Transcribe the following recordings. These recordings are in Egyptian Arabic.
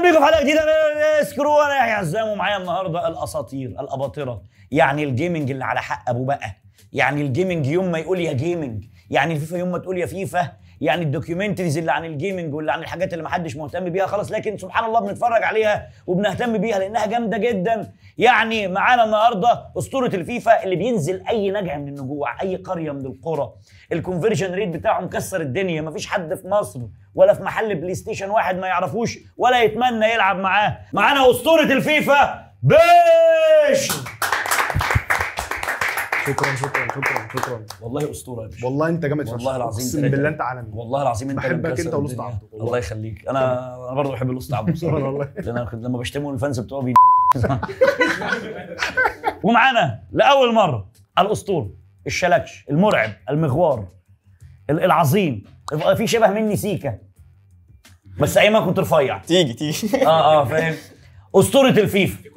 بيكم في حلقة جديدة من سكرو. انا يحيى عزام ومعايا النهارده الاساطير الاباطره، يعني ال gaming اللي على حق ابو بقى، يعني ال gaming يوم ما يقول يا gaming، يعني الفيفا يوم ما تقول يا فيفا، يعني ال documentaries اللي عن ال gaming واللي عن الحاجات اللي محدش مهتم بيها خالص، لكن سبحان الله بنتفرج عليها وبنهتم بيها لانها جامدة جدا. يعني معانا النهارده اسطورة الفيفا اللي بينزل اي نجع من النجوع، اي قرية من القرى، ال conversion rate بتاعه مكسر الدنيا، مفيش حد في مصر ولا في محل بلاي ستيشن واحد ما يعرفوش ولا يتمنى يلعب معاه. معانا اسطورة الفيفا بيش. شكرا شكرا شكرا شكرا، والله اسطورة يا باشا، والله انت جامد فشخ، والله العظيم اقسم بالله انت عالمي، والله العظيم انت بحبك انت والاسطى عبده. الله يخليك. انا برضه بحب الاسطى عبده بصراحة والله، لان لما بشتمه ال fans بتوعه بي. ومعانا لاول مرة الاسطورة الشلكش المرعب المغوار العظيم، في شبه مني سيكا بس ايام ما كنت رفيع. تيجي فاهم. اسطورة الفيفا،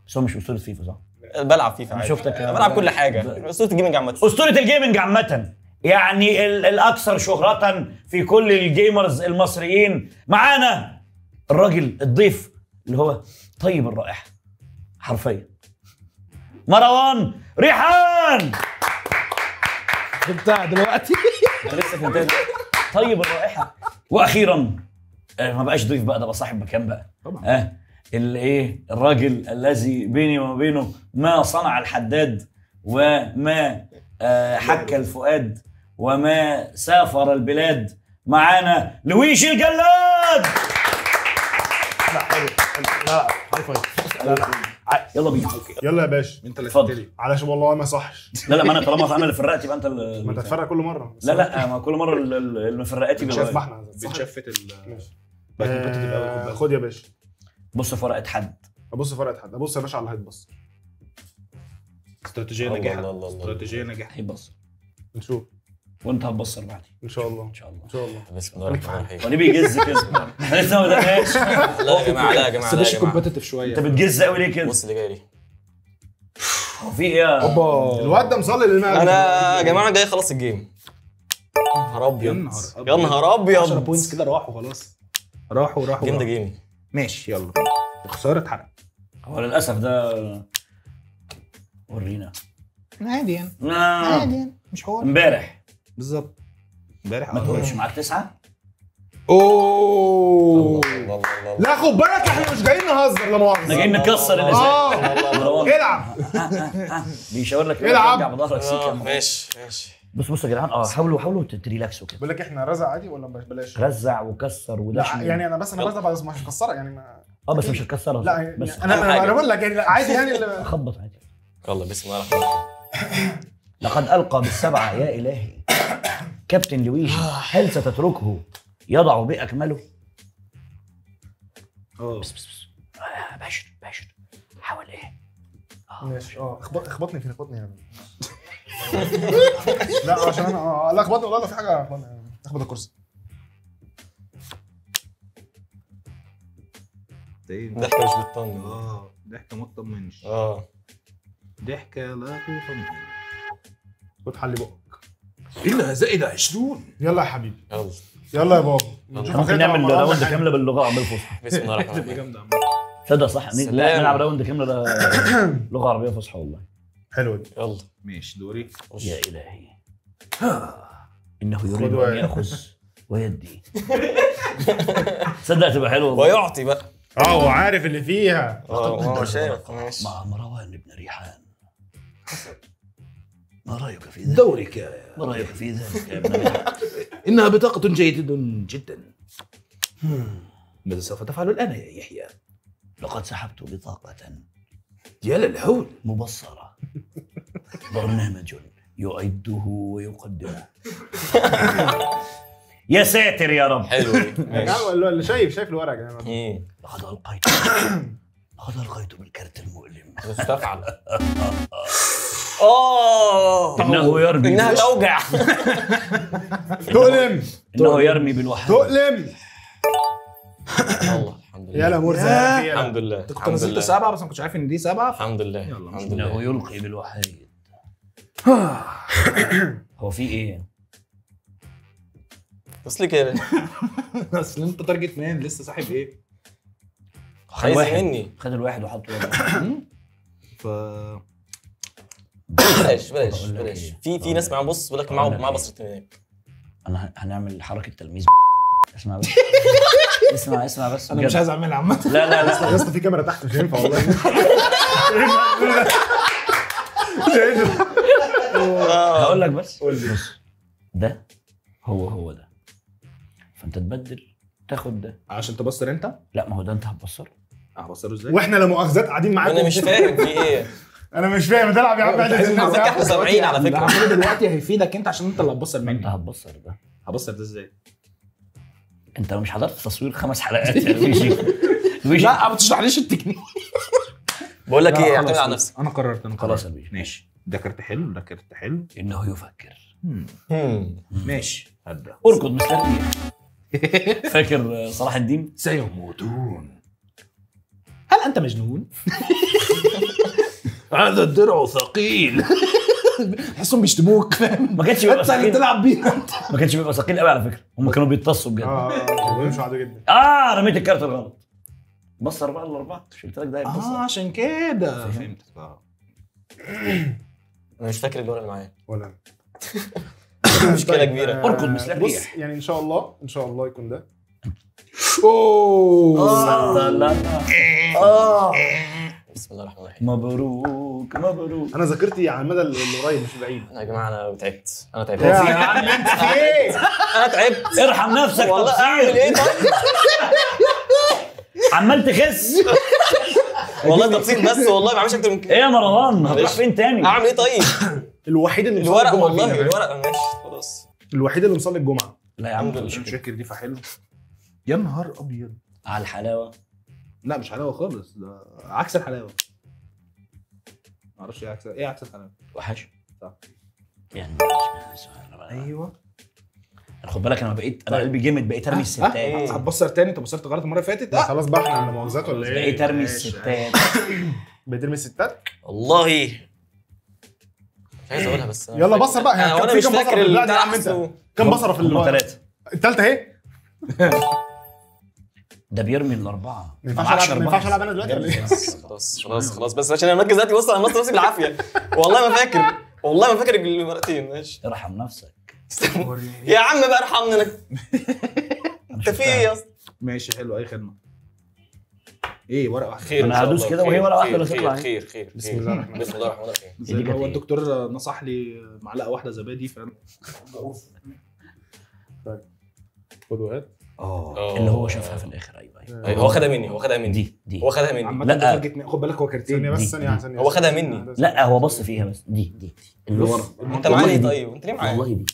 بس هو مش اسطورة فيفا صح؟ بلعب فيفا، انا شفتك بلعب كل حاجة. اسطورة ال gaming عامة، اسطورة ال gaming عامة، يعني الاكثر شهره في كل ال gamers المصريين. معانا الراجل الضيف اللي هو طيب الرائحة حرفيا، مروان ريحان. بتاع دلوقتي انت لسه في طيب الرائحة. واخيرا ما بقاش ضيف بقى، ده بقى صاحب مكان بقى طبعا. الايه الراجل الذي بيني وما بينه ما صنع الحداد وما حك الفؤاد وما سافر البلاد، معانا لويجي الجلاد. لا حلو، لا high five، لا لا يلا بينا، يلا يا باشا انت اللي تبتدي، علشان والله ما صحش. لا لا ما انا طالما انا اللي فرقت يبقى انت اللي ما انت هتفرق كل مرة. لا لا ما كل مرة اللي مفرقاتي بنشفت ال خد يا باشا. بص في ورقة حد، ابص في ورقة حد، ابص يا باشا على اللي هيتبص. استراتيجية ناجحة، استراتيجية ناجحة. هيتبص نشوف، وانت هتبصر بعدي ان شاء الله. ان شاء الله ان شاء الله. بسم الله الرحمن الرحيم. وليه بيجز كده؟ احنا لسه ما بدأناش. لا يا جماعة، لا يا جماعة، بس باش competitive شوية. انت بتجز قوي ليه كده؟ بص اللي جاي لي. هو في ايه يا اوبا؟ الواد ده مصلي للمغرب. انا يا جماعة جاي خلاص ال game. يا نهار ابيض، يا نهار ابيض، 10 points كده راحوا خلاص، راحوا game ده game. ماشي يلا، الخسارة اتحرق. هو للاسف ده ورينا عادي يعني، عادي يعني، مش حوار. امبارح بالظبط، امبارح ما تقولش معاك 9. اوه لا خد بالك، احنا مش جايين نهزر لا مؤاخذة، احنا جايين نكسر الازاز. العب، بيشاور لك العب بظهرك سيكا. ماشي ماشي. بص بص يا جدعان، حاولوا تريلاكسوا كده. بقول لك احنا رزع عادي ولا بلاش؟ رزع وكسر ودش يعني. انا بس انا برزع بس مش هكسرها يعني، ما بس مش هتكسرها. لا بس انا بقول لك يعني عادي يعني، خبط عادي. يلا بسم الله الرحمن الرحيم. لقد القى بالسبعه يا الهي. كابتن لويجي، هل ستتركه يضع باكمله؟ بس بس بس باشر باشر، حاول ايه. ماشي. اخبطني فين؟ اخبطني يعني. لا عشان انا لا اخبطني والله، لو في حاجة اخبطني، اخبط الكرسي. ضحكه مش بتطمن. ضحكه ما تطمنش. ضحكه لا تطمن. خد حلي بقك. إلا زائد 20. يلا يا حبيبي، يلا يلا يا بابا. ممكن نعمل round كاملة باللغة العربية الفصحى. بسم الله الرحمن الرحيم. تصدق صح، نلعب round كاملة لغة عربية فصحى والله. حلوة دي. يلا ماشي دوري. يا الهي، انه يريد ان ياخذ ويدي. تصدق تبقى حلوة ويعطي بقى. هو عارف اللي فيها. هو شايف. ماشي مع مروان بن ريحان. ما رايك في ذلك؟ دورك. ما رايك في ذلك يا ابن ريحان؟ انها بطاقة جيدة جدا. ماذا سوف تفعل الان يا يحيى؟ لقد سحبت بطاقة يا للهول مبصرة، برنامج يعده ويقدمه. يا ساتر يا رب. حلو. اللي شايف الورق يعني. لقد القيت، لقد القيت بالكرت المؤلم. مستفعل. انه يرمي، انها توجع. تؤلم. انه يرمي بالوحدة. تؤلم. الله الحمد لله. يلا مرزق. الحمد لله. انت كنت نزلت 7 بس ما كنتش عارف ان دي 7. الحمد لله. الحمد لله. انه يلقي بالوحيد. هو في ايه؟ بس ليه كده؟ اصل انت target man لسه صاحب ايه؟ عايز مني. خد الواحد وحطه ورا. ف بلاش بلاش بلاش. في ناس معاهم، بص بيقول لك معاه بصرتين هناك. انا هنعمل حركة تلميذ. اسمع بس اسمع اسمع بس، انا مش عايز اعملها عامة. لا لا لا يا اسطى في كاميرا تحت مش هينفع والله. مش هينفع. هقول لك بس، بص ده هو ده، فانت تبدل تاخد ده عشان تبصر انت؟ لا ما هو ده انت هتبصره. هبصره ازاي؟ واحنا لا مؤاخذات قاعدين معاكم. انا مش فاهم في ايه. انا مش فاهم. تلعب يا عم على فكرة احنا سامعين على فكرة. اللي دلوقتي هيفيدك انت عشان انت اللي هتبصر مني. انت هتبصر ده. هبصر ده ازاي؟ انت مش حضرت تصوير 5 حلقات يا لويجي. لا ما تشرحليش التكنيك. بقول لك ايه، اعتمد على نفسك. انا قررت، انا خلاص يا لويجي. ماشي، ده كارت حلو، ده كارت حلو. انه يفكر. ماشي، هبدا. اركض مثل الريح. فاكر صلاح الدين؟ سيموتون. هل انت مجنون؟ هذا الدرع ثقيل. تحسهم بيشتموك فاهم؟ ما كانش بيبقى ثقيل. تلعب بيه انت. ما كانش بيبقى ثقيل قوي على فكرة، هم كانوا بيتصوا بجد. بيمشوا عادي جدا. رميت الكارت الغلط. بصر بقى الاربعة، مش قلت لك ده هيتبصر؟ عشان كده فهمت. انا مش فاكر الورقة اللي معايا ولا مشكلة كبيرة. اركض مثل الريح. بص يعني ان شاء الله، ان شاء الله يكون ده. اوه لا بسم الله الرحمن الرحيم. مبروك مبروك. انا ذاكرتي على المدى القريب مش البعيد. يا جماعة انا تعبت، انا تعبت يا عم انت في ايه؟ انا تعبت. ارحم نفسك. والله اعمل ايه طيب؟ عمال تخس والله تبسيط بس، والله ما بعملش اكتر من كده. ايه يا مروان هتروح فين تاني؟ اعمل ايه طيب؟ الوحيد اللي الورق والله، الورق ماشي خلاص. الوحيد اللي مصلي الجمعة. لا يا عم مش فاكر دي، فحلو. يا نهار ابيض على الحلاوة. لا مش حلاوة خالص، ده عكس الحلاوة. ما اعرفش ايه عكس، ايه عكس الحلاوة؟ وحش صح يعني. ايوه خد بالك انا بقيت، انا قلبي جامد، بقيت ارمي الستات. هتبصر تاني؟ انت بصرت غلط المرة اللي فاتت. خلاص بقى احنا على مؤاخذات ولا ايه؟ بقيت ارمي الستات. بقيت ارمي الستات؟ والله مش عايز اقولها بس يلا بصر بقى. انا مش فاكر البتاع يا عم انت. كم بصره في الوقت؟ ثلاثة. الثالثة اهي. ده بيرمي الاربعة. ما ينفعش العب انا دلوقتي ولا ايه؟ خلاص خلاص خلاص بس عشان انا مركز دلوقتي. بص انا مصر نفسي بالعافية والله ما فاكر، والله ما فاكر الورقتين. ماشي ارحم نفسك يا عم بقى، ارحمني انا. انت في ايه يا اسطى؟ ماشي حلو، اي خدمة. ايه ورقة واحدة؟ خير انا هدوس كده وهي ورقة واحدة اللي تطلع. خير خير. بسم الله الرحمن بسم الله الرحمن الرحيم. هو الدكتور نصح لي معلقه واحدة زبادي فانا طيب خد وهات. اللي هو شافها في الاخر. ايوه ايوه هو خدها مني، هو خدها مني دي هو خدها مني. لا خد بالك هو كارتين. ثانية بس، ثانية ثانية. هو خدها مني. لا هو بص فيها بس. دي اللي ورا. انت معايا ليه طيب؟ انت ليه معايا؟ والله دي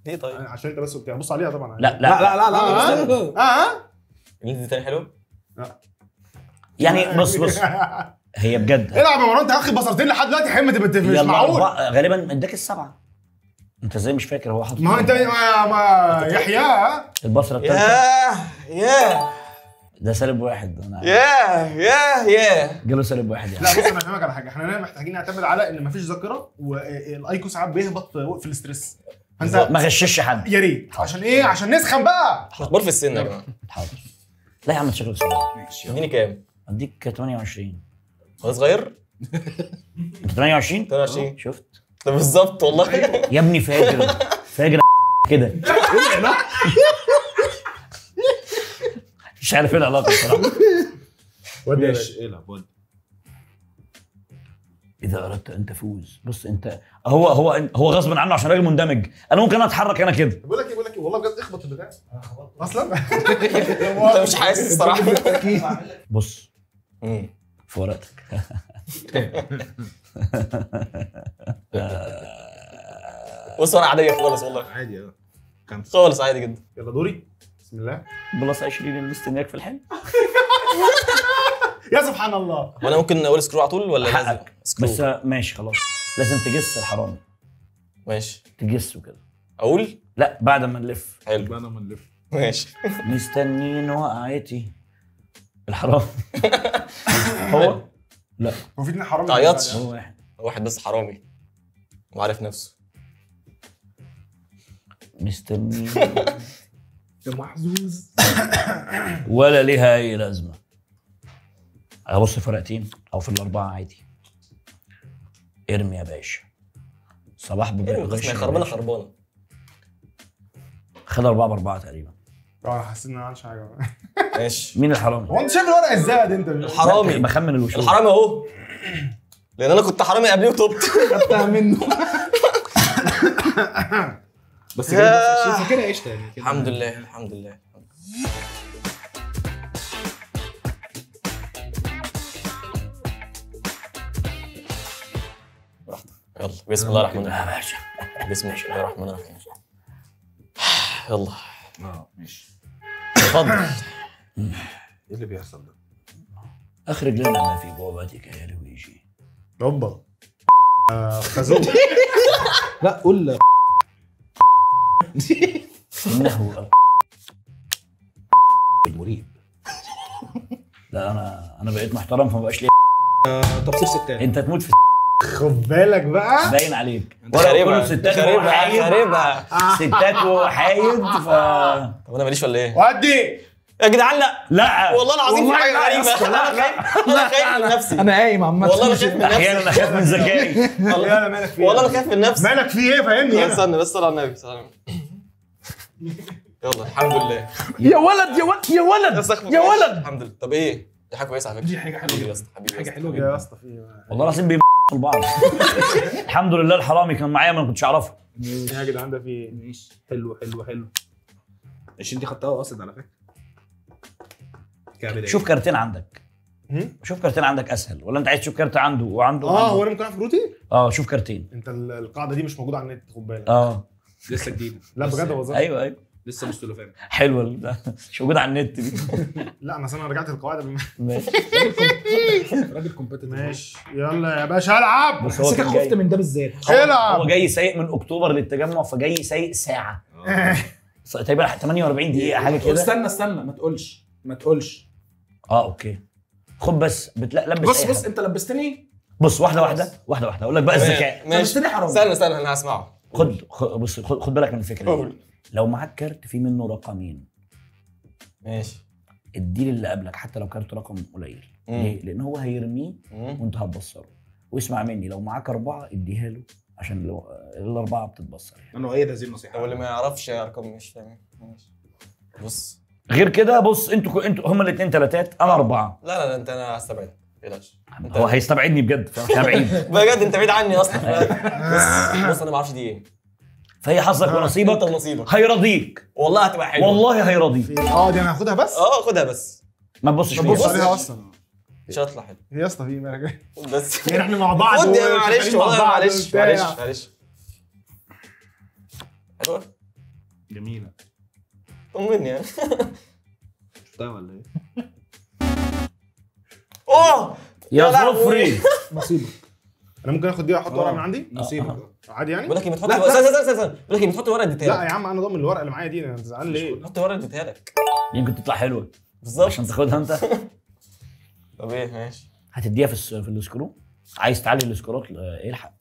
ليه طيب؟ عشان انت بس قلت بص عليها طبعا. لا لا لا لا لا لا. دي تاني حلو؟ لا يعني بص بص هي بجد. العب يا مروان، انت واخد بصرتين لحد دلوقتي. حمد مش معقول. غالبا اداك السبعة. انت ازاي مش فاكر؟ هو حاطط. ما هو انت ما يحيى البصرة الثالثة. ياه ياه ده سالب واحد. انا ياه ياه ياه جاله سالب واحد يعني. لا بص انا هفهمك على حاجة، احنا محتاجين نعتمد على ان مفيش ذاكره، وال IQ ساعات بيهبط في ال stress. فانت ما غشش حد يا ريت. عشان ايه؟ عشان نسخن بقى. احنا كبار في السن يا جماعة. حاضر. لا يا عم شكلك صغير. ماشي اديني كام؟ اديك 28. هو صغير؟ انت 28؟ 28. شفت؟ ده بالظبط والله يا ابني. فاجر فاجر كده. مش عارف ايه العلاقة الصراحة. ماشي العب ودي. اذا اردت ان تفوز. بص انت هو هو هو غصب عنه عشان راجل مندمج. انا ممكن اتحرك انا كده. بقول لك ايه، بقول لك ايه والله بجد، اخبط البتاع اصلا. انت مش حاسس الصراحة. بص في ورقتك. بص ورقة عادية خالص والله. عادي خالص عادي جدا. يلا دوري. بسم الله. plus 20 اللي مستنياك في الحلم. يا سبحان الله. وانا ممكن اقول screw على طول ولا لازم screw؟ بس ماشي خلاص، لازم تجس الحرامي. ماشي تجسه كده. اقول؟ لا بعد ما نلف. حلو بعد ما نلف ماشي. مستنيين وقعتي الحرامي. هو لا هو في اتنين حرامي. ما تعيطش. هو واحد، واحد بس حرامي وعارف نفسه. مستنيين يا محظوظ. ولا ليها اي لازمه. ابص في ورقتين او في الاربعة عادي. ارمي يا باشا. صلاح بيغش. خربانة خربانة. خد 4 ب4 تقريبا. انا حسيت ان انا ما عملتش حاجة. ماشي. مين الحرامي؟ هو انت شايف الورقة ازاي انت؟ الحرامي بخمن الوشوش. الحرامي اهو، لان انا كنت حرامي قبليه وتوبت. خدتها منه. بس كده كده قشطه يعني. الحمد لله الحمد لله. براحتك. يلا بسم الله الرحمن الرحيم. بسم الله الرحمن الرحيم. يلا. ماشي. اتفضل. ايه اللي بيحصل ده؟ اخرج لنا ما في جعبتك يا لويجي. اوبا. خازوق. لا قول. انه المريب. لا انا بقيت محترم فما بقاش ليه. تفسير ستات. انت تموت في خد بالك بقى، باين عليك. ورق كله ستات وحايد. خاربها ستات وحايد. ف طب انا ماليش ولا ايه؟ ودي يا جدعان. لا لا والله العظيم في حاجة غريبة. انا خايف من نفسي. انا قايم عامة والله انا خايف من نفسي. احيانا انا خايف من ذكائي. والله مالك في ايه؟ والله انا خايف من نفسي. مالك في ايه؟ فاهمني. استنى بس، صل على النبي صل على النبي. يلا الحمد لله. يا ولد يا ولد يا ولد يا ولد. الحمد لله. طب ايه؟ دي حاجة كويسة على فكرة. دي حاجة حلوة يا اسطى حبيبي، حاجة حلوة جدا يا اسطى. في ايه والله العظيم بيمثلوا بعض. الحمد لله الحرامي كان معايا ما كنتش اعرفه. يا جدعان ده في ايه؟ ماشي حلو حلو حلو. 20 دي خدتها قاصد على فكرة. شوف كارتين عندك. شوف كارتين عندك اسهل، ولا انت عايز تشوف كارت عنده وعنده؟ هو انا ممكن اعرف كروتي؟ شوف كارتين. انت القاعدة دي مش موجودة على النت، خد بالك. لسه جديدة. لا بجد والله. ايوه ايوه لسه مش سلوفان. حلوة مش موجودة على النت دي. لا انا انا رجعت القواعد. ماشي راجل competitive. ماشي يلا يا باشا العب. بس هو حسيتك خفت من ده بالذات. العب. هو جاي سايق من اكتوبر للتجمع، فجاي سايق ساعة تقريبا 48 دقيقة حاجة كده. استنى استنى ما تقولش ما تقولش. okay خد بس لبس. بص بص انت لبستني. بص واحدة واحدة واحدة واحدة اقول لك بقى الذكاء. لبستني حرام. استنى استنى انا هسمعه. خد بص خد بالك من الفكرة دي. لو معاك كارت فيه منه رقمين ماشي، اديه للي قبلك حتى لو كارت رقم قليل. ليه؟ لان هو هيرميه وانت هتبصره. واسمع مني، لو معاك 4 اديها له عشان لو الاربعة بتتبصر يعني. انا اؤيد هذه النصيحة. لو اللي ما يعرفش ارقام مش تمام. ماشي بص غير كده. بص انتوا هما الاثنين 3 انا 4. لا لا انت انا هستبعدك ما تقلقش. هو هيستبعدني بجد فمش بعيد. بجد انت بعيد عني اصلا. بص بص انا ما اعرفش دي ايه. فهي حظك ونصيبك. انت ونصيبك. هيرضيك والله، هتبقى حلوة والله هيرضيك. دي انا هاخدها بس. خدها بس ما تبصش فيها. ما تبصش عليها اصلا. مش هتطلع حلو يا اسطى. في مالك بس يعني احنا مع بعض. خد معلش والله معلش معلش معلش. حلوة جميلة. طمني يعني. شفتها ولا ايه؟ اوه يا ظفري. نصيبك. انا ممكن اخد دي واحط ورقة من عندي؟ نصيبك عادي يعني؟ بقول لك ايه، ما تحط استنى استنى استنى. بقول لك ايه، ما تحط ورقة اديتها لك. لا يا عم انا ضامن الورقة اللي معايا دي، انا زعلان ليه؟ حط ورقة اديتها لك يمكن تطلع حلوة بالظبط عشان تاخدها انت. طب ايه ماشي. هتديها في ال score؟ عايز تعلي السكورات؟ الحق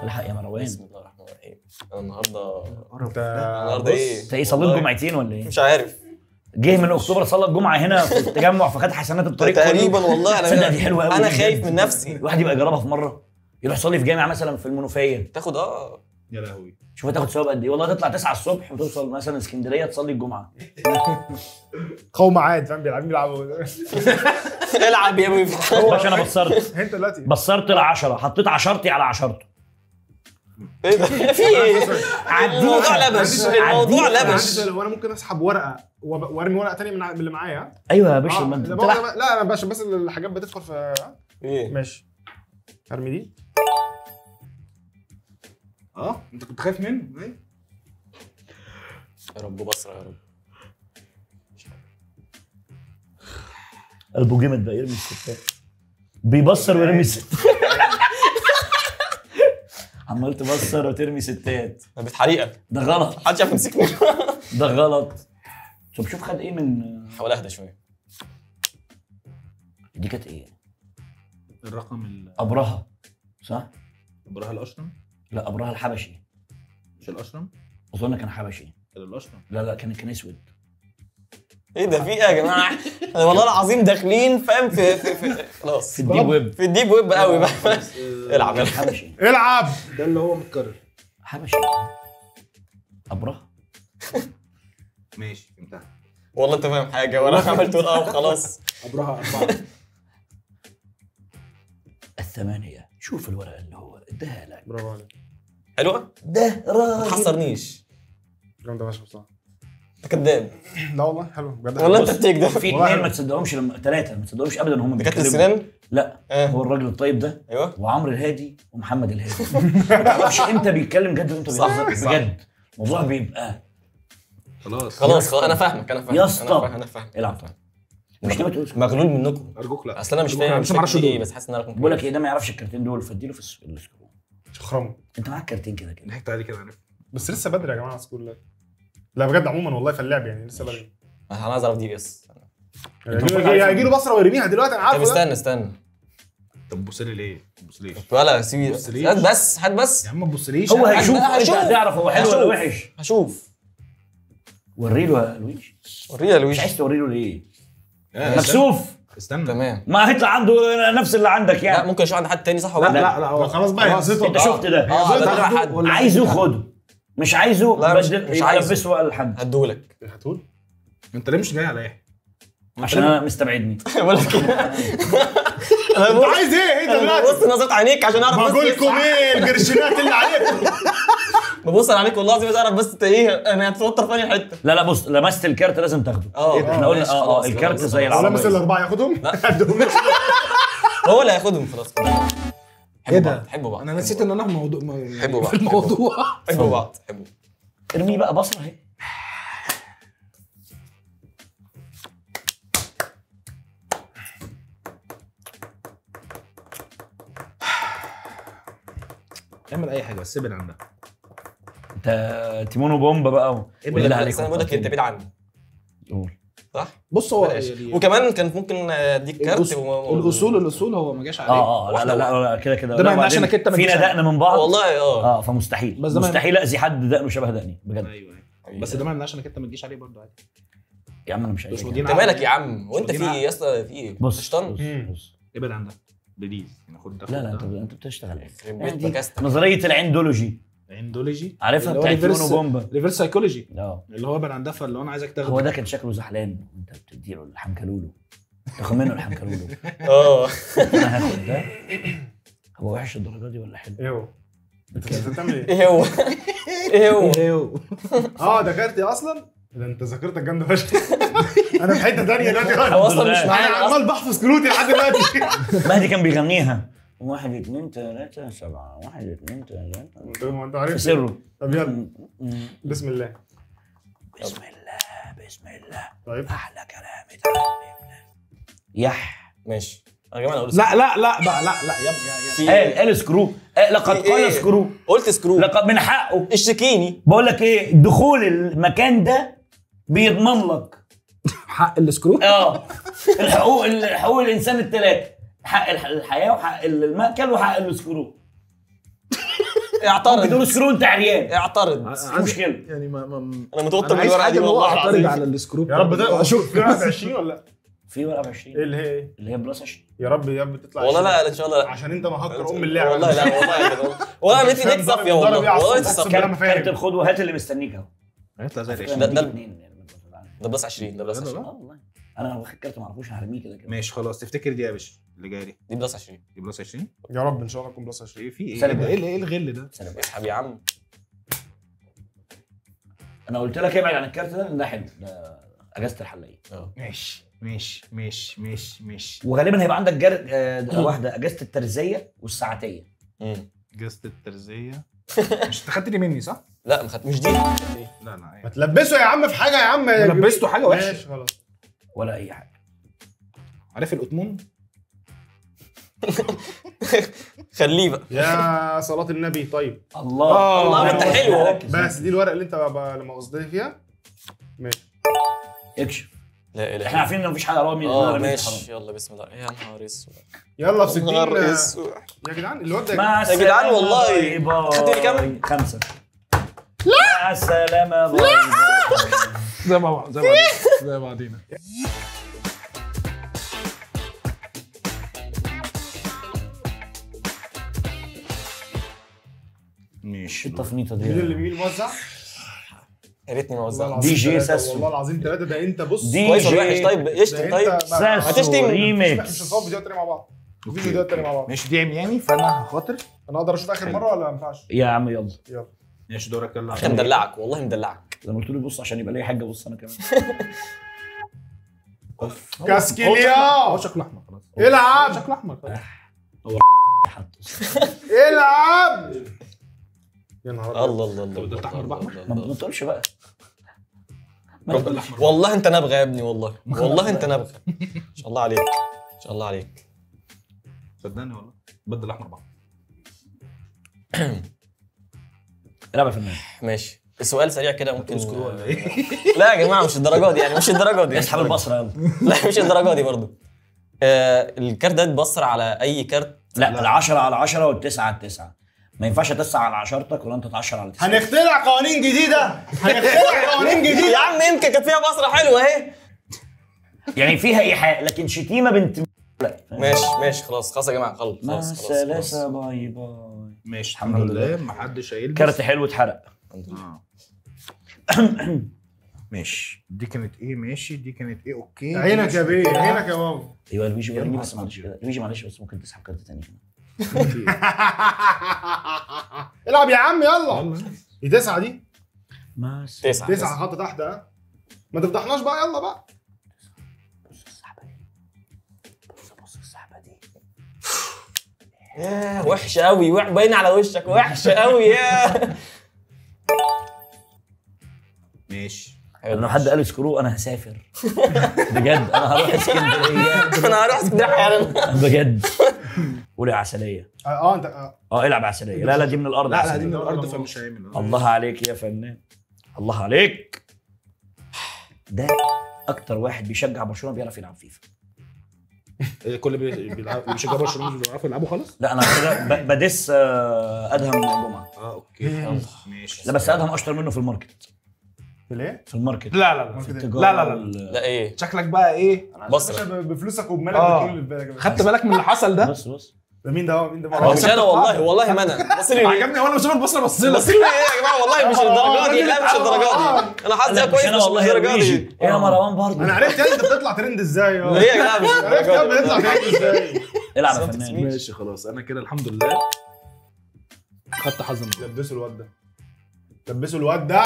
الحق يا مروان. بسم الله الرحمن الرحيم. انا النهارده ايه؟ انت ايه صليت جمعتين ولا ايه؟ مش عارف. جه من اكتوبر صلى الجمعة هنا في التجمع فخد حسنات الطريق تقريبا. والله انا دي حلوة قوي. انا خايف من نفسي. الواحد يبقى يجربها في مرة، يروح يصلي في جامع مثلا في المنوفية تاخد يا لهوي. شوف هتاخد ثواب قد ايه والله. تطلع 9 الصبح وتوصل مثلا اسكندرية تصلي الجمعة. قوم عاد فاهم بيلعبوا. العب يا ابني. باشا انا بصرت. انت دلوقتي بصرت ال10، حطيت 10 على 10. ايه ده؟ في ايه؟ الموضوع لبش. الموضوع لبش. هو انا ممكن اسحب ورقة وارمي ورقة ثانية من اللي معايا؟ ايوه يا باشا. ما انت لا انا باشا بس الحاجات بتدخل في ايه. ماشي ارمي دي. انت كنت خايف منه؟ ايه يا رب بصره يا رب. قلبه جامد بقى يرمي الستات. بيبصر ويرمي الستات. عمال تبصر وترمي ستات. ده بتحريقه. ده غلط. محدش عارف يمسكني. ده غلط. طب شوف خد ايه من. حاول اهدى شوية. دي كانت ايه؟ الرقم ابرهة صح؟ ابرهة الاشرم؟ لا ابرهة الحبشي. مش الاشرم؟ اظن كان حبشي. كان الاشرم؟ لا لا كان اسود. ايه ده في ايه يا جماعة؟ انا والله العظيم داخلين فاهم في خلاص في ال deep web، في ال deep web قوي بقى. العب حبشي، العب. ده اللي هو متكرر. حبشي ابره. ماشي فهمتها والله. انت فاهم حاجة وانا عملت تقول اه وخلاص. ابرهة 4 الثمانية. شوف الورقة اللي هو اداها لك. برافو عليك. حلوة؟ ده راجل ما تحصرنيش. جامدة فشخ بصراحة. انت كداب. لا والله حلو بجد. والله انت بتكدب. في اثنين ما تصدقهمش، لما ثلاثة ما تصدقهمش ابدا هم دكاترة السنان؟ لا هو الراجل الطيب ده. ايوه. وعمرو الهادي ومحمد الهادي. ما تعرفش امتى بيتكلم جد وامتى بيهزر بجد. الموضوع بيبقى خلاص خلاص. انا فاهمك، انا فاهمك يا اسطى. انا فاهمك. العب طيب. مش ليه تقول مغلول منكم؟ ارجوك لا. اصل انا مش فاهم مش عارف ايه، بس حاسس ان انا بقول لك ايه، ده ما يعرفش الكارتين دول فاديله في ال screw. شخرمه. انت معاك كارتين كده كده. ضحكت عليه كده عارف. بس لسه بدري يا جماعة على ال screw. لا بجد عموما والله في اللعب يعني لسه بدري. انا عايز اعرف دي بس. هيجي له بصره ويرميها دلوقتي انا عارف. طب استنى استنى. طب بص لي ليه؟ ما تبصليش. ولا سيب بس، هات بس يا عم. ما تبصليش. هو هيشوف، انت هتعرف هو حلو ولا وحش. هشوف. وري له يا لويجي. وري له يا لويجي. مش عايز توري له ليه؟ مكسوف. استنى. تمام. ما هيطلع عنده نفس اللي عندك يعني. لا ممكن اشوف عند حد تاني صح ولا لا؟ لا لا خلاص بقى. انت شفت ده. عايزه خده، مش عايزه بدل، مش عايز لبسه لحد. هديهولك. هتقول انت ليه مش جاي عليا؟ عشان انا مستبعدني. بقول لك انت عايز ايه انت دلوقتي؟ ببص نظرة عينيك عشان اعرف بس. بقول لكم ايه القرشينات اللي عليكم. ببص عليك والله العظيم عايز اعرف بس انت ايه. انا هتوتر في انهي حتة. لا لا بص، لمست الكارت لازم تاخده. احنا قلنا الكارت زي العربية. لمس الاربعة ياخدهم؟ هو اللي هياخدهم خلاص. ايه ده؟ حبوا بعض. انا نسيت ان انا في موضوع. حبوا بعض. في الموضوع. حبوا بعض. حبوا. ارميه بقى بصره اهي. اعمل اي حاجة بس ابعد عن ده. انت تيمون وبومبا بقى. بالله عليك. انا بقول لك انت بعيد عني. قول. صح؟ بص هو وكمان كان ممكن اديك كارت. الاصول هو ما جاش عليه. لا لا لا كده كده ده ما يمنعش انك انت فينا دقن من بعض والله. فمستحيل مستحيل اذي حد دقنه شبه دقني بجد. ايوه بس ده ما يمنعش انك انت ما تجيش عليه برضه عادي. يا عم انا مش عايز. انت مالك يا عم؟ وانت في ايه يا اسطى؟ في ايه؟ بص ابعد عن ده please. يعني خد ده. لا لا انت بتشتغل ايه؟ نظرية العندولوجي. عندولوجي عارفها بتاعت تيمون وبومبا. reverse psychology. اللي هو ابعد عن ده، فاللي انا عايزك تاخده. هو ده كان شكله زعلان وانت بتديله الحنكلولو، تاخد منه الحنكلولو. انا هاخد ده. هو وحش الدرجة دي ولا حلو؟ ايه هو؟ انت بتعمل ايه؟ ايه هو؟ ايه هو؟ ايه هو؟ ده كارتي اصلا؟ ده انت ذاكرتك جامدة فشخ. انا في حتة ثانية دلوقتي. هو اصلا مش معايا. انا عمال بحفظ كروتي لحد دلوقتي. مهدي كان بيغنيها 1 2 3 7 1 2 3. انت عارف في سره. طب يلا بسم الله. بسم الله بسم الله. طيب احلى كلام اتعلمنا. يح ماشي يا جماعة. انا اقول لا لا لا بقى لا لا يا قال screw. لقد قال screw. قلت screw. لقد من حقه. اشتكيني. بقول لك ايه، دخول المكان ده بيضمن لك حق ال screw. الحقوق، حقوق الانسان الثلاثة، حق الحياة وحق المأكل وحق ال screw. اعترض. ممكن تقول screw انت عريان. اعترض. مش مشكلة يعني ما انا متوتر من الورقة دي والله. اعترض على ال screw يا رب. ده اشوف في ورقة 20 ولا لا؟ في ورقة ب 20. ايه اللي هي ايه؟ اللي هي plus 20. يا رب يا رب تطلع والله. لا ان شاء الله لا. عشان انت مهكر ام اللعبة والله. لا والله والله انا نيتي صافية والله. والله نيتي صافية. كارت الخد وهات اللي مستنيك اهو. هيطلع زي العشرين. ده plus 20. ده plus 20. والله انا واخد كارت ما اعرفوش هرميه كده كده. ماشي خلاص. تفتكر دي يا باشا اللي جاية دي؟ دي plus 20. دي plus 20 يا رب ان شاء الله تكون plus 20. في ايه؟ ايه الغل ده؟ اسحب يا عم. انا قلت لك ابعد عن الكارت ده، ده حلو، ده اجازه الحلاقين. ماشي ماشي ماشي ماشي ماشي. وغالبا هيبقى عندك واحدة اجازه الترزيه والساعتيه. اجازه الترزيه. مش انت خدت دي مني صح؟ لا ما خدت، مش دي. لا لا ما تلبسه يا عم في حاجة يا عم. لبسته حاجة وحشة. ماشي خلاص. ولا اي حاجة. عارف القطمون؟ خليه بقى يا صلاة النبي. طيب الله الله انت حلو اهو. بس دي الورقة اللي انت لما قصدي فيها. ماشي اكشف. لا اله. احنا عارفين ان مفيش حاجة رامي. ماشي يلا بسم الله. يا نهار اسود. يلا في 60 يا جدعان. الواد ده يا جدعان والله. خدت لي كام؟ 5. لا مع السلامة. لا زي ما زي بعضينا. ماشي. التفنيطه دي مين اللي مين موزع؟ يا ريتني ما وزعت. دي جي ساسو والله العظيم ثلاثة. ده انت بص دي كويس ولا جي وحش؟ طيب اشتم. طيب ساسو هتشتم. ريميكس. مش هنصور فيديوهات تاني مع بعض. مفيش فيديوهات تاني مع بعض. ماشي دي عمياني فانا هخاطر. انا اقدر اشوف اخر مرة ولا ما ينفعش؟ يا عم يلا يلا. ماشي دورك يلا. انت مدلعك والله مدلعك. زي ما قلت له بص عشان يبقى لي حاجة. بص انا كمان. كاسكيليا. هو شكله احمر خلاص. العب. شكله احمر خلاص. هو العب. يا نهار الله الله الله. بدلت احمر باحمر. ما تقولش بقى. والله انت نبغه يا ابني، والله والله انت نبغه. ان شاء الله عليك، ان شاء الله عليك. صدقني والله بدل احمر باحمر. العب يا فنان. ماشي سؤال سريع كده ممكن. ولا ايه؟ لا يا جماعة مش الدرجة دي يعني، مش الدرجة دي. اسحب البصرة يلا. لا مش الدرجة دي برضه. الكارت ده اتبصر على اي كارت؟ لا العشرة على 10 والتسعة على 9. ما ينفعش 9 على 10 ولا انت 10 على 9. هنخترع قوانين جديدة، هنخترع قوانين جديدة يا عم. يمكن كانت فيها بصرة حلوة اهي يعني، فيها ايحاء لكن شتيمة بنت. لا ماشي ماشي خلاص خلاص يا جماعة، خلاص خلاص خلاص. bye bye. ماشي الحمد لله ما حدش هيلبس. كارت حلو اتحرق الحمد لله. ماشي دي كانت ايه؟ ماشي دي كانت ايه؟ okay عينك يا بيه، عينك يا بابا. ايوه لويجي وريني بس معلش كده. لويجي معلش بس ممكن تسحب كارت تاني كده. العب يا عم يلا. دي 9 دي 9 حاطه تحت. ها ما تفضحناش بقى. يلا بقى. بص السحبه دي، بص السحبه دي. ياه وحشة قوي، باين على وشك وحشة قوي. ياه ماشي. لو حد قال screw انا هسافر بجد. انا هروح اسكندرية. انا هروح اسكندرية حالا بجد. قول يا عسلية. انت العب عسلية. لا لا دي من الارض. لا لا دي من الارض فمش هيعمل. الله عليك يا فنان، الله عليك. ده اكتر واحد بيشجع برشلونة بيعرف يلعب فيفا. كل اللي بيلعب بيشجع برشلونة مش بيعرفوا يلعبوا خالص. لا انا كده بدس ادهم جمعه. okay ماشي. لا بس ادهم اشطر منه في ال market. في الايه؟ في ال market. لا لا لا لا لا لا لا ايه شكلك بقى ايه؟ بصرة بفلوسك وبمالك بتقول اللي في بالك. خدت بالك من اللي حصل ده؟ بص بص ده مين ده؟ مين ده؟ مش انا والله، والله ما انا. بص لي عجبني وانا بشوف البصرة بص لك. بص لي ايه يا جماعة؟ والله مش الدرجة دي. لا مش الدرجة دي. انا حظي كويس مش الدرجة دي. ايه يا مروان برضه؟ انا عرفت انت بتطلع ترند ازاي. ليه يا جماعة مش عرفت بتطلع ترند ازاي. العب يا فنان. ماشي خلاص انا كده الحمد لله خدت حظ. لبسوا الواد ده، لبسوا الواد ده.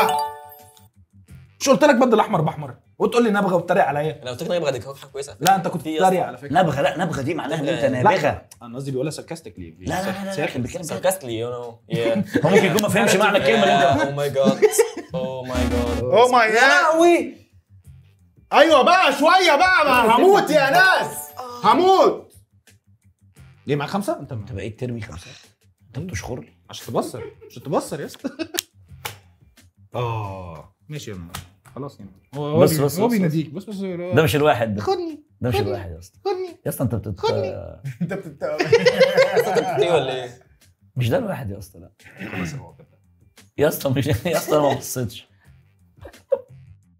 مش قلت لك بدل احمر باحمر وتقول لي نبغه وتتريق عليا؟ انا قلت لك نبغه دي كانت حاجة كويسة. لا انت كنت بتتريق على فكرة. نبغه، لا نبغه دي معناها ان انت نابغه. انا قصدي بيقولها sarcastically. لا لا لا لا sarcastically. هو ممكن يكون ما فهمش معنى الكلمة اللي انت. oh my God، oh my God، oh my يا لهوي. ايوه بقى شوية بقى، ما هموت يا ناس، هموت. ليه معاك 5؟ انت بقيت ترمي 5؟ انت بتشخر لي عشان تبصر، عشان تبصر يا اسطى. ماشي يا خلاص يعني. هو بس بس هو بيناديك بس بس. ده مش الواحد ده. خدني. ده مش الواحد يا اسطى. خدني يا اسطى. انت بتت انت بتت ايه ولا ايه؟ مش ده الواحد يا اسطى. لا خلاص هو كده يا اسطى. مش يا اسطى انا ما بصيتش.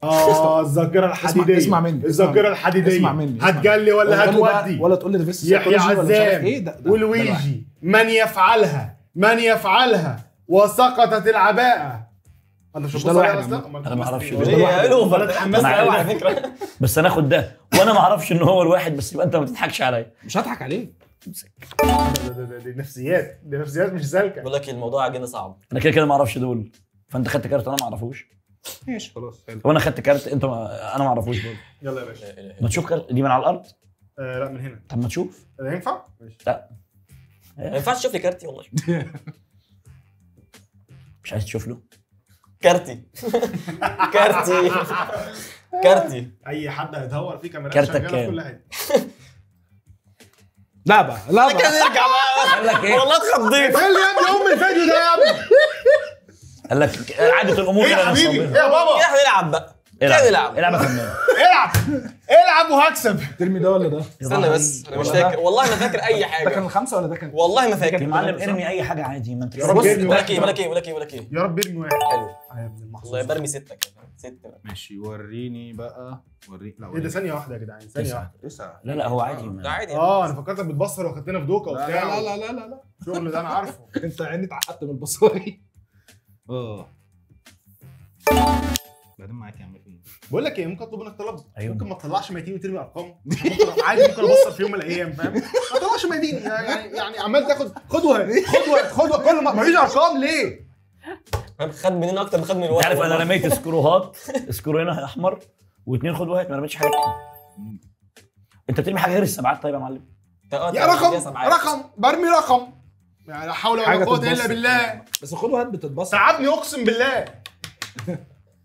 الذاكرة الحديدية. اسمع مني، الذاكرة الحديدية. اسمع مني. هتجلي ولا هتودي ولا تقول لي reverse يحيى عزام ولويجي. من يفعلها، من يفعلها وسقطت العباءة. انا مش ده الواحد. انا ما اعرفش. مش ده الواحد. انا اتحمست قوي على فكرة. بس انا اخد ده وانا ما اعرفش ان هو الواحد. بس يبقى انت ما بتضحكش عليا. مش هضحك عليك. امسك. دي نفسيات، دي نفسيات مش سالكة. بقول لك الموضوع عجينه صعب. انا كده كده ما اعرفش دول، فانت خدت كارت انا ما اعرفوش. ماشي خلاص حلو. وانا خدت كارت انت ما... انا ما اعرفوش برضه. يلا يا باشا. ما تشوف كارت دي من على الارض؟ لا من هنا. طب ما تشوف. ده ينفع؟ ماشي. لا ما ينفعش تشوف لي كارتي والله. مش عايز تشوف له؟ كارتي. كارتي كارتي. اي حد هيدور فيه كاميرات كارتك شغالة في كام؟ كل حتة. لا بقى، لا بقى كده نرجع بقى. قال لك ايه؟ والله اتخضيت. ايه اللي يا ابني ام الفيديو ده يا ابني؟ قال لك عادة الامور ايه يا كده حبيبي؟ ايه يا بابا؟ كده نلعب بقى، كده نلعب. العب يا فنان. العب. العب العب وهكسب. ترمي ده ولا ده؟ استنى بس انا مش فاكر والله، ما فاكر اي حاجة. ده كان الخمسة ولا ده كان؟ والله ما فاكر يا معلم. ارمي اي حاجة عادي، ما انت يا رب. بص بقولك ايه بقولك ايه بقولك ايه بقولك ايه، يا رب ارمي واحد. حلو يا ابن المحظوظ والله، برمي 6 كده، 6 ماشي. وريني بقى، وريني. لا ايه ده؟ ثانية واحدة يا جدعان، ثانية واحدة. 9. لا لا هو عادي. ده عادي. انا فكرتك بتبصر واخدتنا في دوكه وبتاع. لا لا لا لا لا الشغل ده انا عارفه. انت عيني اتعقدت من البصاري. بعدين معاك يا عم فين. بقول لك ايه، ممكن اطلب منك طلب؟ أيوة. ممكن ما تطلعش ميتين وترمي ارقام؟ ممكن عادي، ممكن ابصر في يوم من الايام، فاهم؟ ما تطلعش ميتين يعني عمال تاخد خدوه خدوه خدوه، كل ما فيش ارقام ليه؟ خد مننا اكتر ما خد من الوقت. انت عارف انا رميت سكروهات، screw هنا احمر واثنين خد واحد، ما رميتش حاجة. انت بترمي حاجة غير السبعات؟ طيب يا معلم يا رقم رقم، برمي رقم يعني، لا حول ولا قوة الا بالله. بس الخد وهات بتتبصر، تعبني اقسم بالله.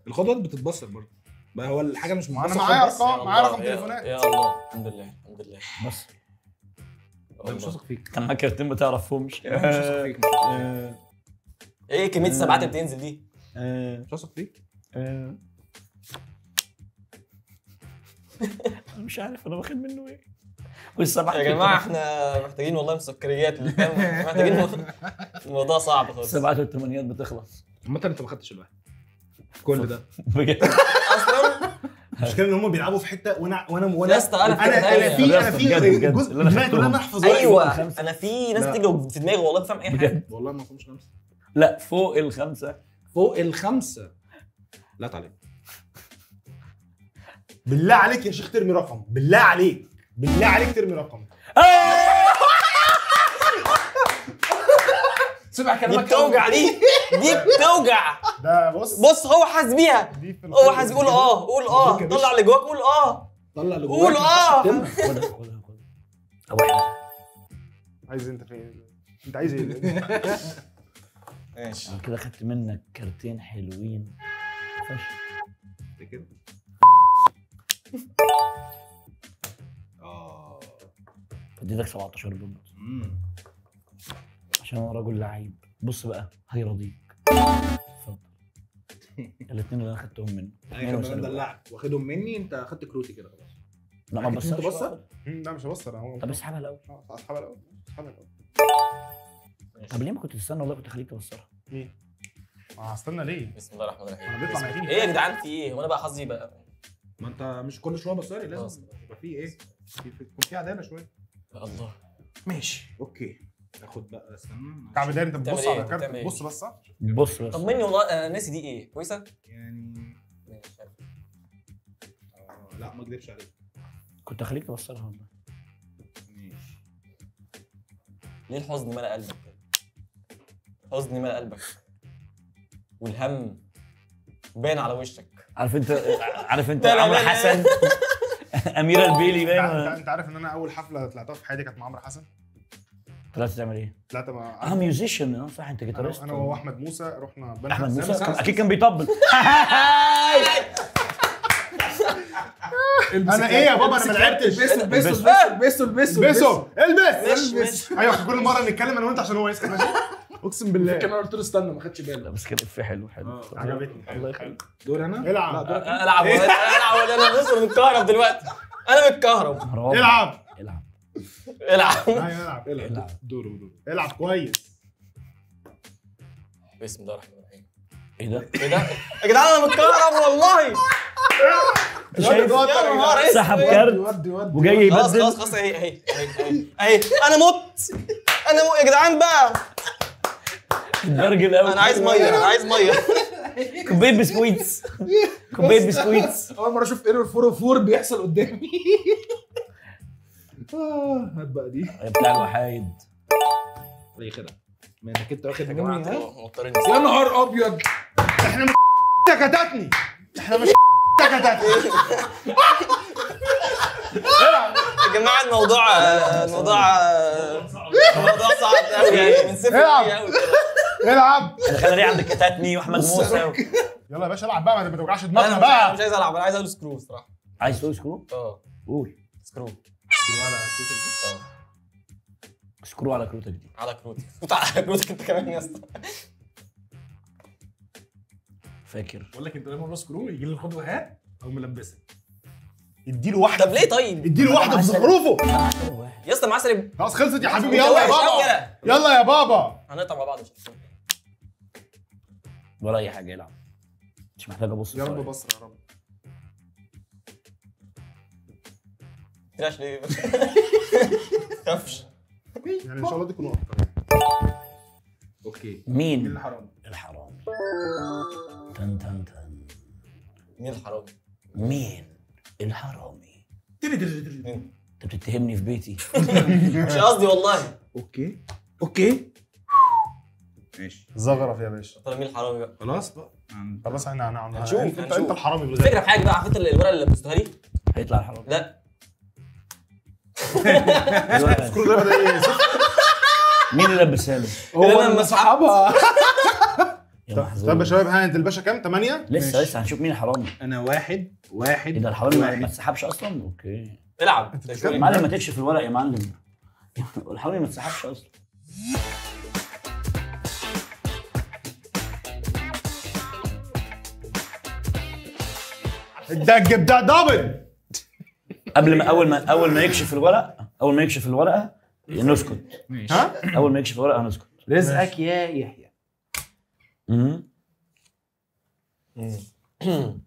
الخد وهات بتتبصر برضه، ما هو الحاجة مش معانا. انا معايا ارقام، معايا رقم تليفونات. يا الله الحمد لله الحمد لله. بس انا مش واثق فيك. كان معاك كارتين ما تعرفهمش. مش واثق فيك. ايه كمية السبعات اللي بتنزل دي؟ مش واثق فيك. انا مش عارف انا واخد منه ايه. والسبعة يا جماعة احنا محتاجين والله مسكريات، محتاجين. الموضوع صعب خالص. السبعات والثمانيات بتخلص. عامة انت ما خدتش الواحد كل ده بجد اصلا. المشكلة ان هم بيلعبوا في حتة وانا وانا وانا يا اسطى انا انا في جزء دماغي كلها انا احفظ. ايوه انا في ناس تيجي في دماغي والله بفهم اي حاجة. والله ما فهمش 5. لا فوق الخمسة، فوق الخمسة. لا تعليق. بالله عليك يا شيخ ترمي رقم، بالله عليك، بالله عليك ترمي رقم. سمع كلامك. دي بتوجع، دي بتوجع. ده بص بص هو حاسس بيها، هو حاسس. قول اه، قول اه، طلع اللي جواك، قول اه، طلع اللي جواك، قول اه. خدها خدها خدها. عايز انت فين؟ انت عايز ايه؟ ماشي. انا كده خدت منك كارتين حلوين فشخ. انت كده اديتك 17 point عشان انا رجل لعيب. بص بقى هيرضيك. اتفضل. الاثنين اللي انا خدتهم منه. انا كمان دلعت واخدهم مني، انت اخدت كروتي كده خلاص. لا ما تبصرش. تبصر؟ لا مش هبصر. طب اسحبها الاول. اسحبها الاول، اسحبها الاول. طب ليه ما كنت تستنى؟ والله كنت اخليك تبصرها. مين؟ هستنى ليه؟ بسم الله الرحمن الرحيم. انا بيطلع ميتين. ايه يا جدعان في ايه؟ هو انا بقى حظي بقى؟ ما انت مش كل شوية بصاري، لازم يبقى في ايه؟ يكون في عدالة شوية. يا الله ماشي okay. اخد بقى، استنى. كعب داير انت بتبص على الكارت، بص بس صح؟ بص بس. طمني والله انا ناسي دي ايه؟ كويسة؟ يعني ماشي. لا ما اكذبش عليك، كنت اخليك تبصرها والله. ماشي. ليه الحزن ملأ قلبك كده؟ الحزن ملأ قلبك والهم باين على وشك. عارف انت، عارف انت عمرو حسن اميره البيلي باين. انت عارف ان انا اول حفلة طلعتها في حياتي كانت مع عمرو حسن؟ طلعت تعمل ايه؟ طلعت مع musician. صح انت guitarist. انا واحمد موسى رحنا بنها. احمد موسى اكيد كان بيطبل. انا ايه يا بابا، انا ما لعبتش. البسوا البسوا البسوا البسوا البس. ايوه كل مرة نتكلم انا وانت عشان هو يسكت. ماشي اقسم بالله. كان انا قلت له استنى ما خدش باله. بس كان افيه حلو حلو، عجبتني. الله يخليك. دور انا؟ العب العب العب. انا بص انا متكهرب دلوقتي، انا متكهرب. العب العب العب العب العب. دوره دوره. العب كويس. بسم الله الرحمن الرحيم. ايه ده؟ ايه ده؟ يا جدعان انا متكهرب والله. شايف سحب كارت وجاي يبدل. خلاص خلاص خلاص اهي اهي اهي اهي. انا مت، انا مت يا جدعان بقى. اتبرجل قوي. انا عايز مية، انا عايز مية. كوباية بسكويتس، كوباية بسكويتس. اول مرة اشوف error 404 بيحصل قدامي. هات بقى دي بتاع الوحايد. اي خدعه ما انك انت واخد مني. يا نهار ابيض، احنا مش كتتني، احنا مش كتتني. يا جماعة الموضوع الموضوع صعب قوي يعني، من صفر قوي. العب. دخلنا ليه عند كتاتني واحمد موسى؟ يلا يا باشا العب بقى، ما توجعش دماغنا بقى. انا مش عايز العب، انا عايز اقول screw الصراحة. عايز تقول screw؟ اه قول screw. screw على كروتك دي. اه screw على كروتك دي. على كروتك، على كروتك انت كمان يا اسطى. فاكر بقول لك انت لما اقول screw يجي لي الخطوة هات او ملبسك. اديله واحدة. طب ليه طيب؟ اديله واحدة في زخروفه يا اسطى. معاه سالب. خلاص خلصت يا حبيبي. يلا يا بابا، يلا يا بابا. هنقطع مع بعض ولا اي حاجة. العب، مش محتاج ابص. يا رب بصر يا رب. تلاش ليه؟ خافش يعني ان شاء الله دي تكون اكتر. okay مين الحرامي؟ الحرامي. تن تن تن. مين الحرامي؟ مين الحرامي؟ انت بتتهمني في بيتي. مش قصدي والله. okay okay ماشي. زغرف يا باشا. طب مين الحرامي بقى؟ خلاص بقى خلاص احنا هنشوف. انت الحرامي بالغالب. الفكرة في حاجة بقى، عارف انت الورقة اللي لبستها لي؟ هيطلع الحرامي. لا مين اللي لبسها له؟ هو اللي صاحبها. طب يا شباب ها انت الباشا كام؟ 8؟ لسه لسه هنشوف مين الحرامي. انا واحد واحد. ايه ده الحرامي ما اتسحبش اصلا؟ okay العب يا معلم، ما تكشف الورق يا معلم. الحرامي ما اتسحبش اصلا. الدج بتاع double. قبل ما اول ما يكشف الورق، اول ما يكشف الورقة نسكت. ماشي. ها؟ اول ما يكشف الورقة هنسكت. رزقك يا يحيى. امم امم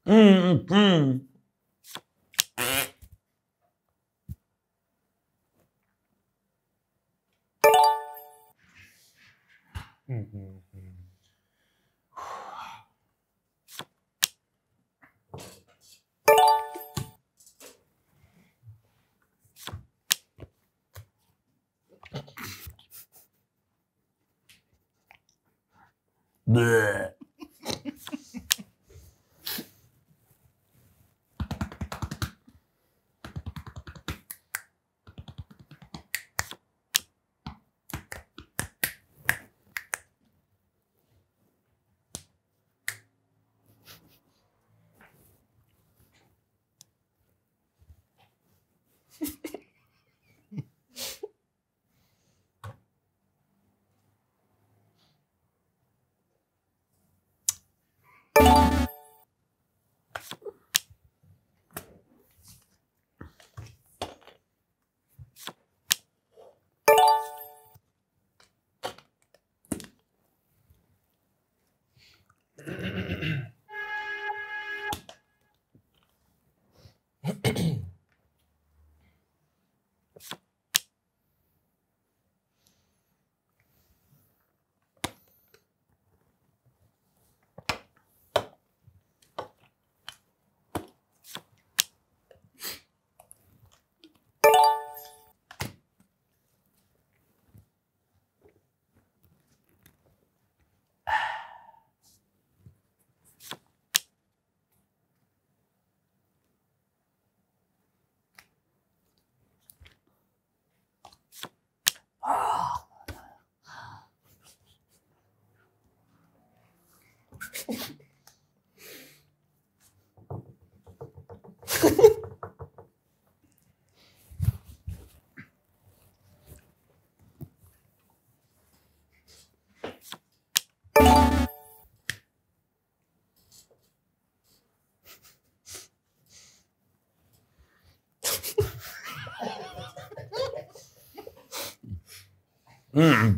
امم امم Bleh. Mm.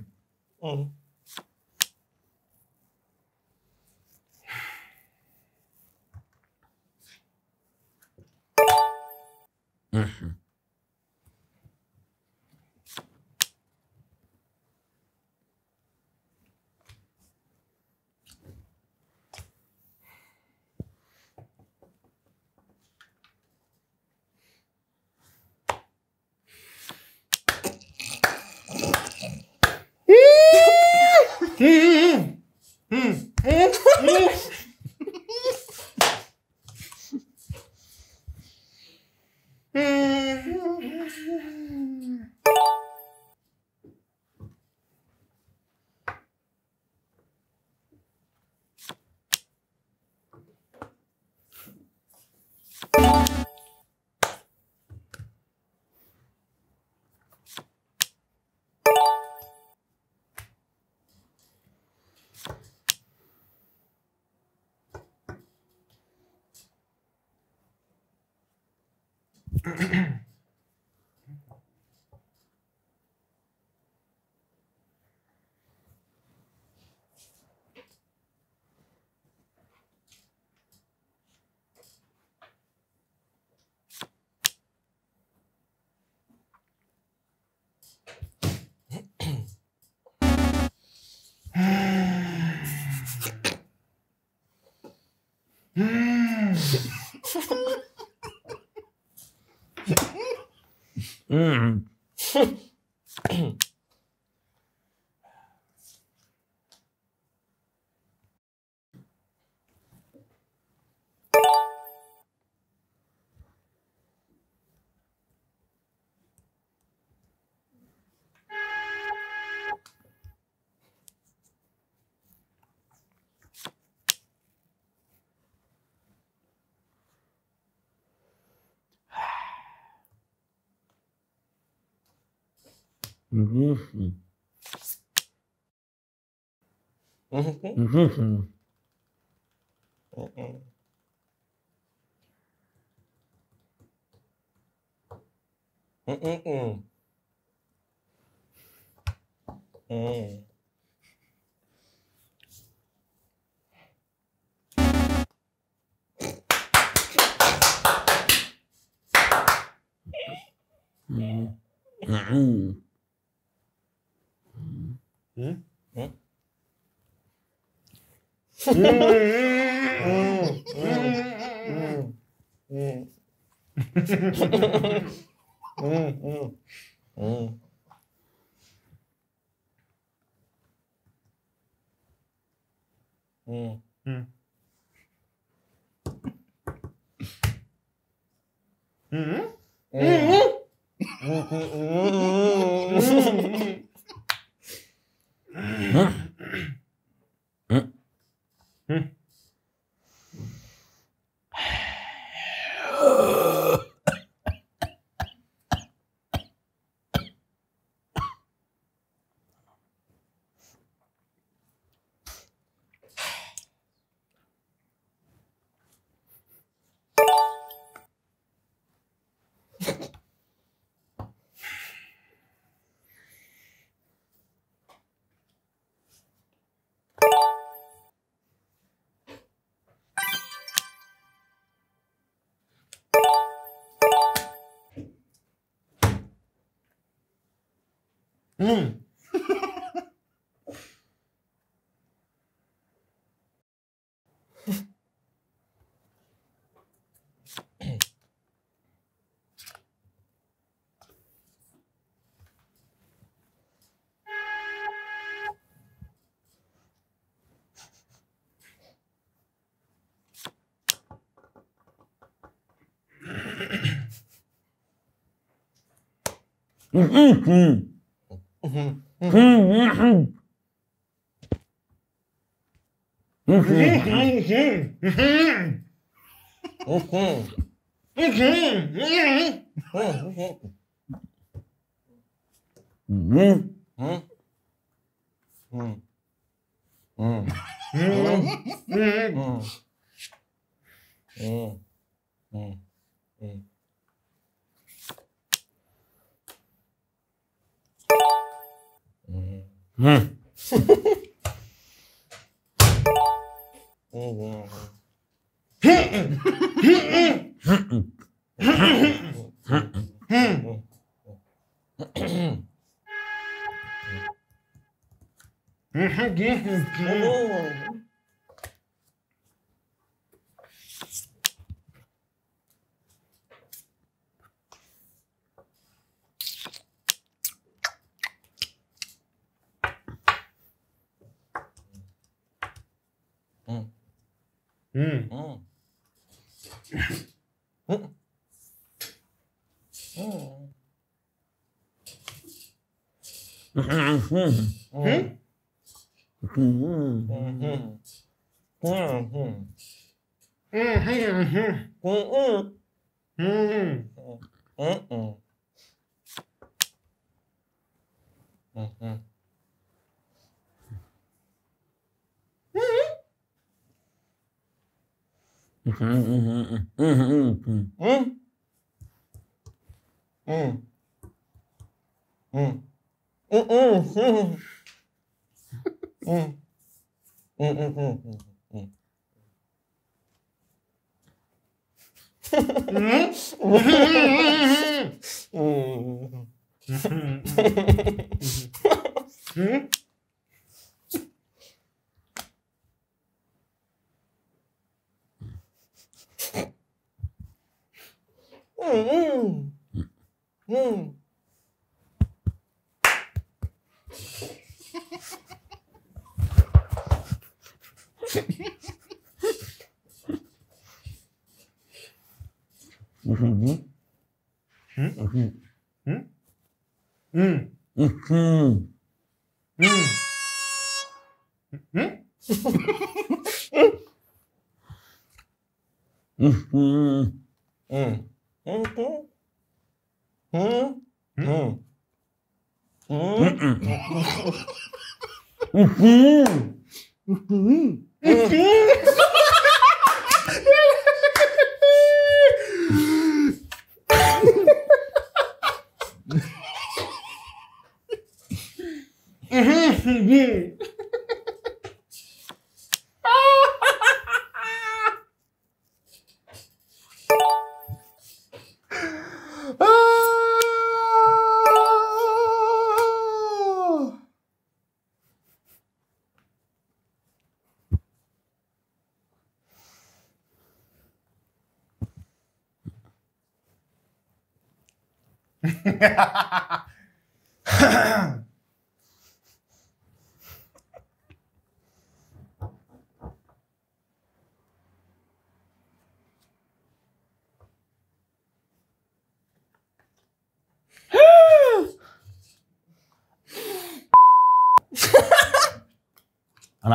انا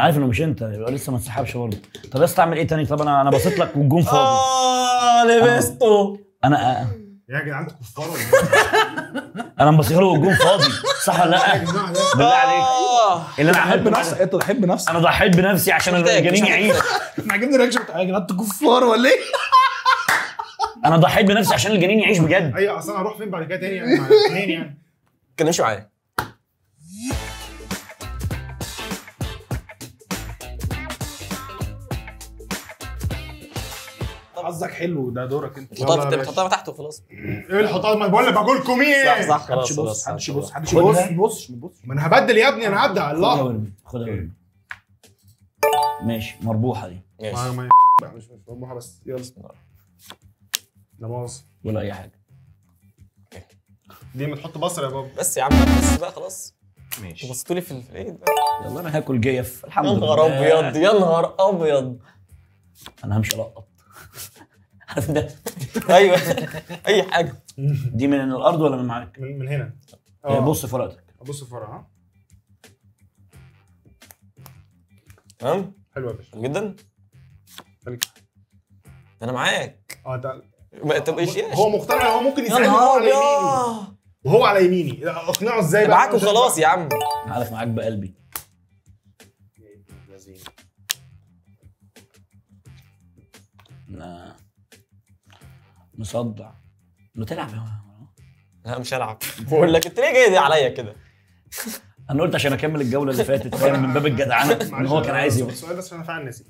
عارف انه مش انت، يبقى لسه ما اتسحبش برضه. طب بس تعمل ايه تاني؟ طب انا بصيت لك والجون فاضي. لبسته. انا يا جدعان انتوا كفار ولا ايه؟ انا مبصيها له والجون فاضي، صح ولا لا؟ بالله عليك. اللي انا عملته بنفسي، انت ضحيت بنفسك. انا ضحيت بنفسي عشان الجنين يعيش. انا عاجبني ال reaction بتاع يا جدعان انتوا كفار ولا ايه؟ انا ضحيت بنفسي عشان الجنين يعيش بجد. ايوه اصل انا هروح فين بعد كده تاني يعني؟ مع الاثنين يعني. ما تتكلمش معايا. حظك حلو، ده دورك انت. حطها تحت وخلاص. ايه اللي حطها؟ ما بقول لك بقولكم ايه؟ صح صح خلاص. محدش يبص، محدش يبص، بص بص. ما انا هبدل يا ابني، انا هبدا. الله خدها وارمي. ماشي مربوحه دي. ماشي مش مربوحه بس. يلا لا مؤاخذة ولا اي حاجة. دي ما تحط بصل يا بابا. بس يا عم بس بقى خلاص. ماشي بصيتوا لي في الايه؟ يلا انا هاكل جيف الحمد لله. يا نهار ابيض يا نهار ابيض. انا همشي القط. عارف ده؟ ايوه اي حاجة. دي من الارض ولا من معاك؟ من هنا. بص في ورقتك. ابص في ورقة. تمام؟ حلوة يا باشا جدا. انا معاك. ده طب ايش هو مقتنع، هو ممكن يساعدني وهو على يميني. وهو على يميني اقنعه ازاي بقى؟ معاك وخلاص يا عم. عارف معاك بقلبي. لا مصدع. ما تلعب يا لا مش هلعب. بقول لك انت ليه جاي دي عليا كده؟ انا قلت عشان اكمل الجولة اللي فاتت، فاهم، من باب الجدعنه ان هو كان عايز يبص. السؤال بس عشان انا فعلا ناسي.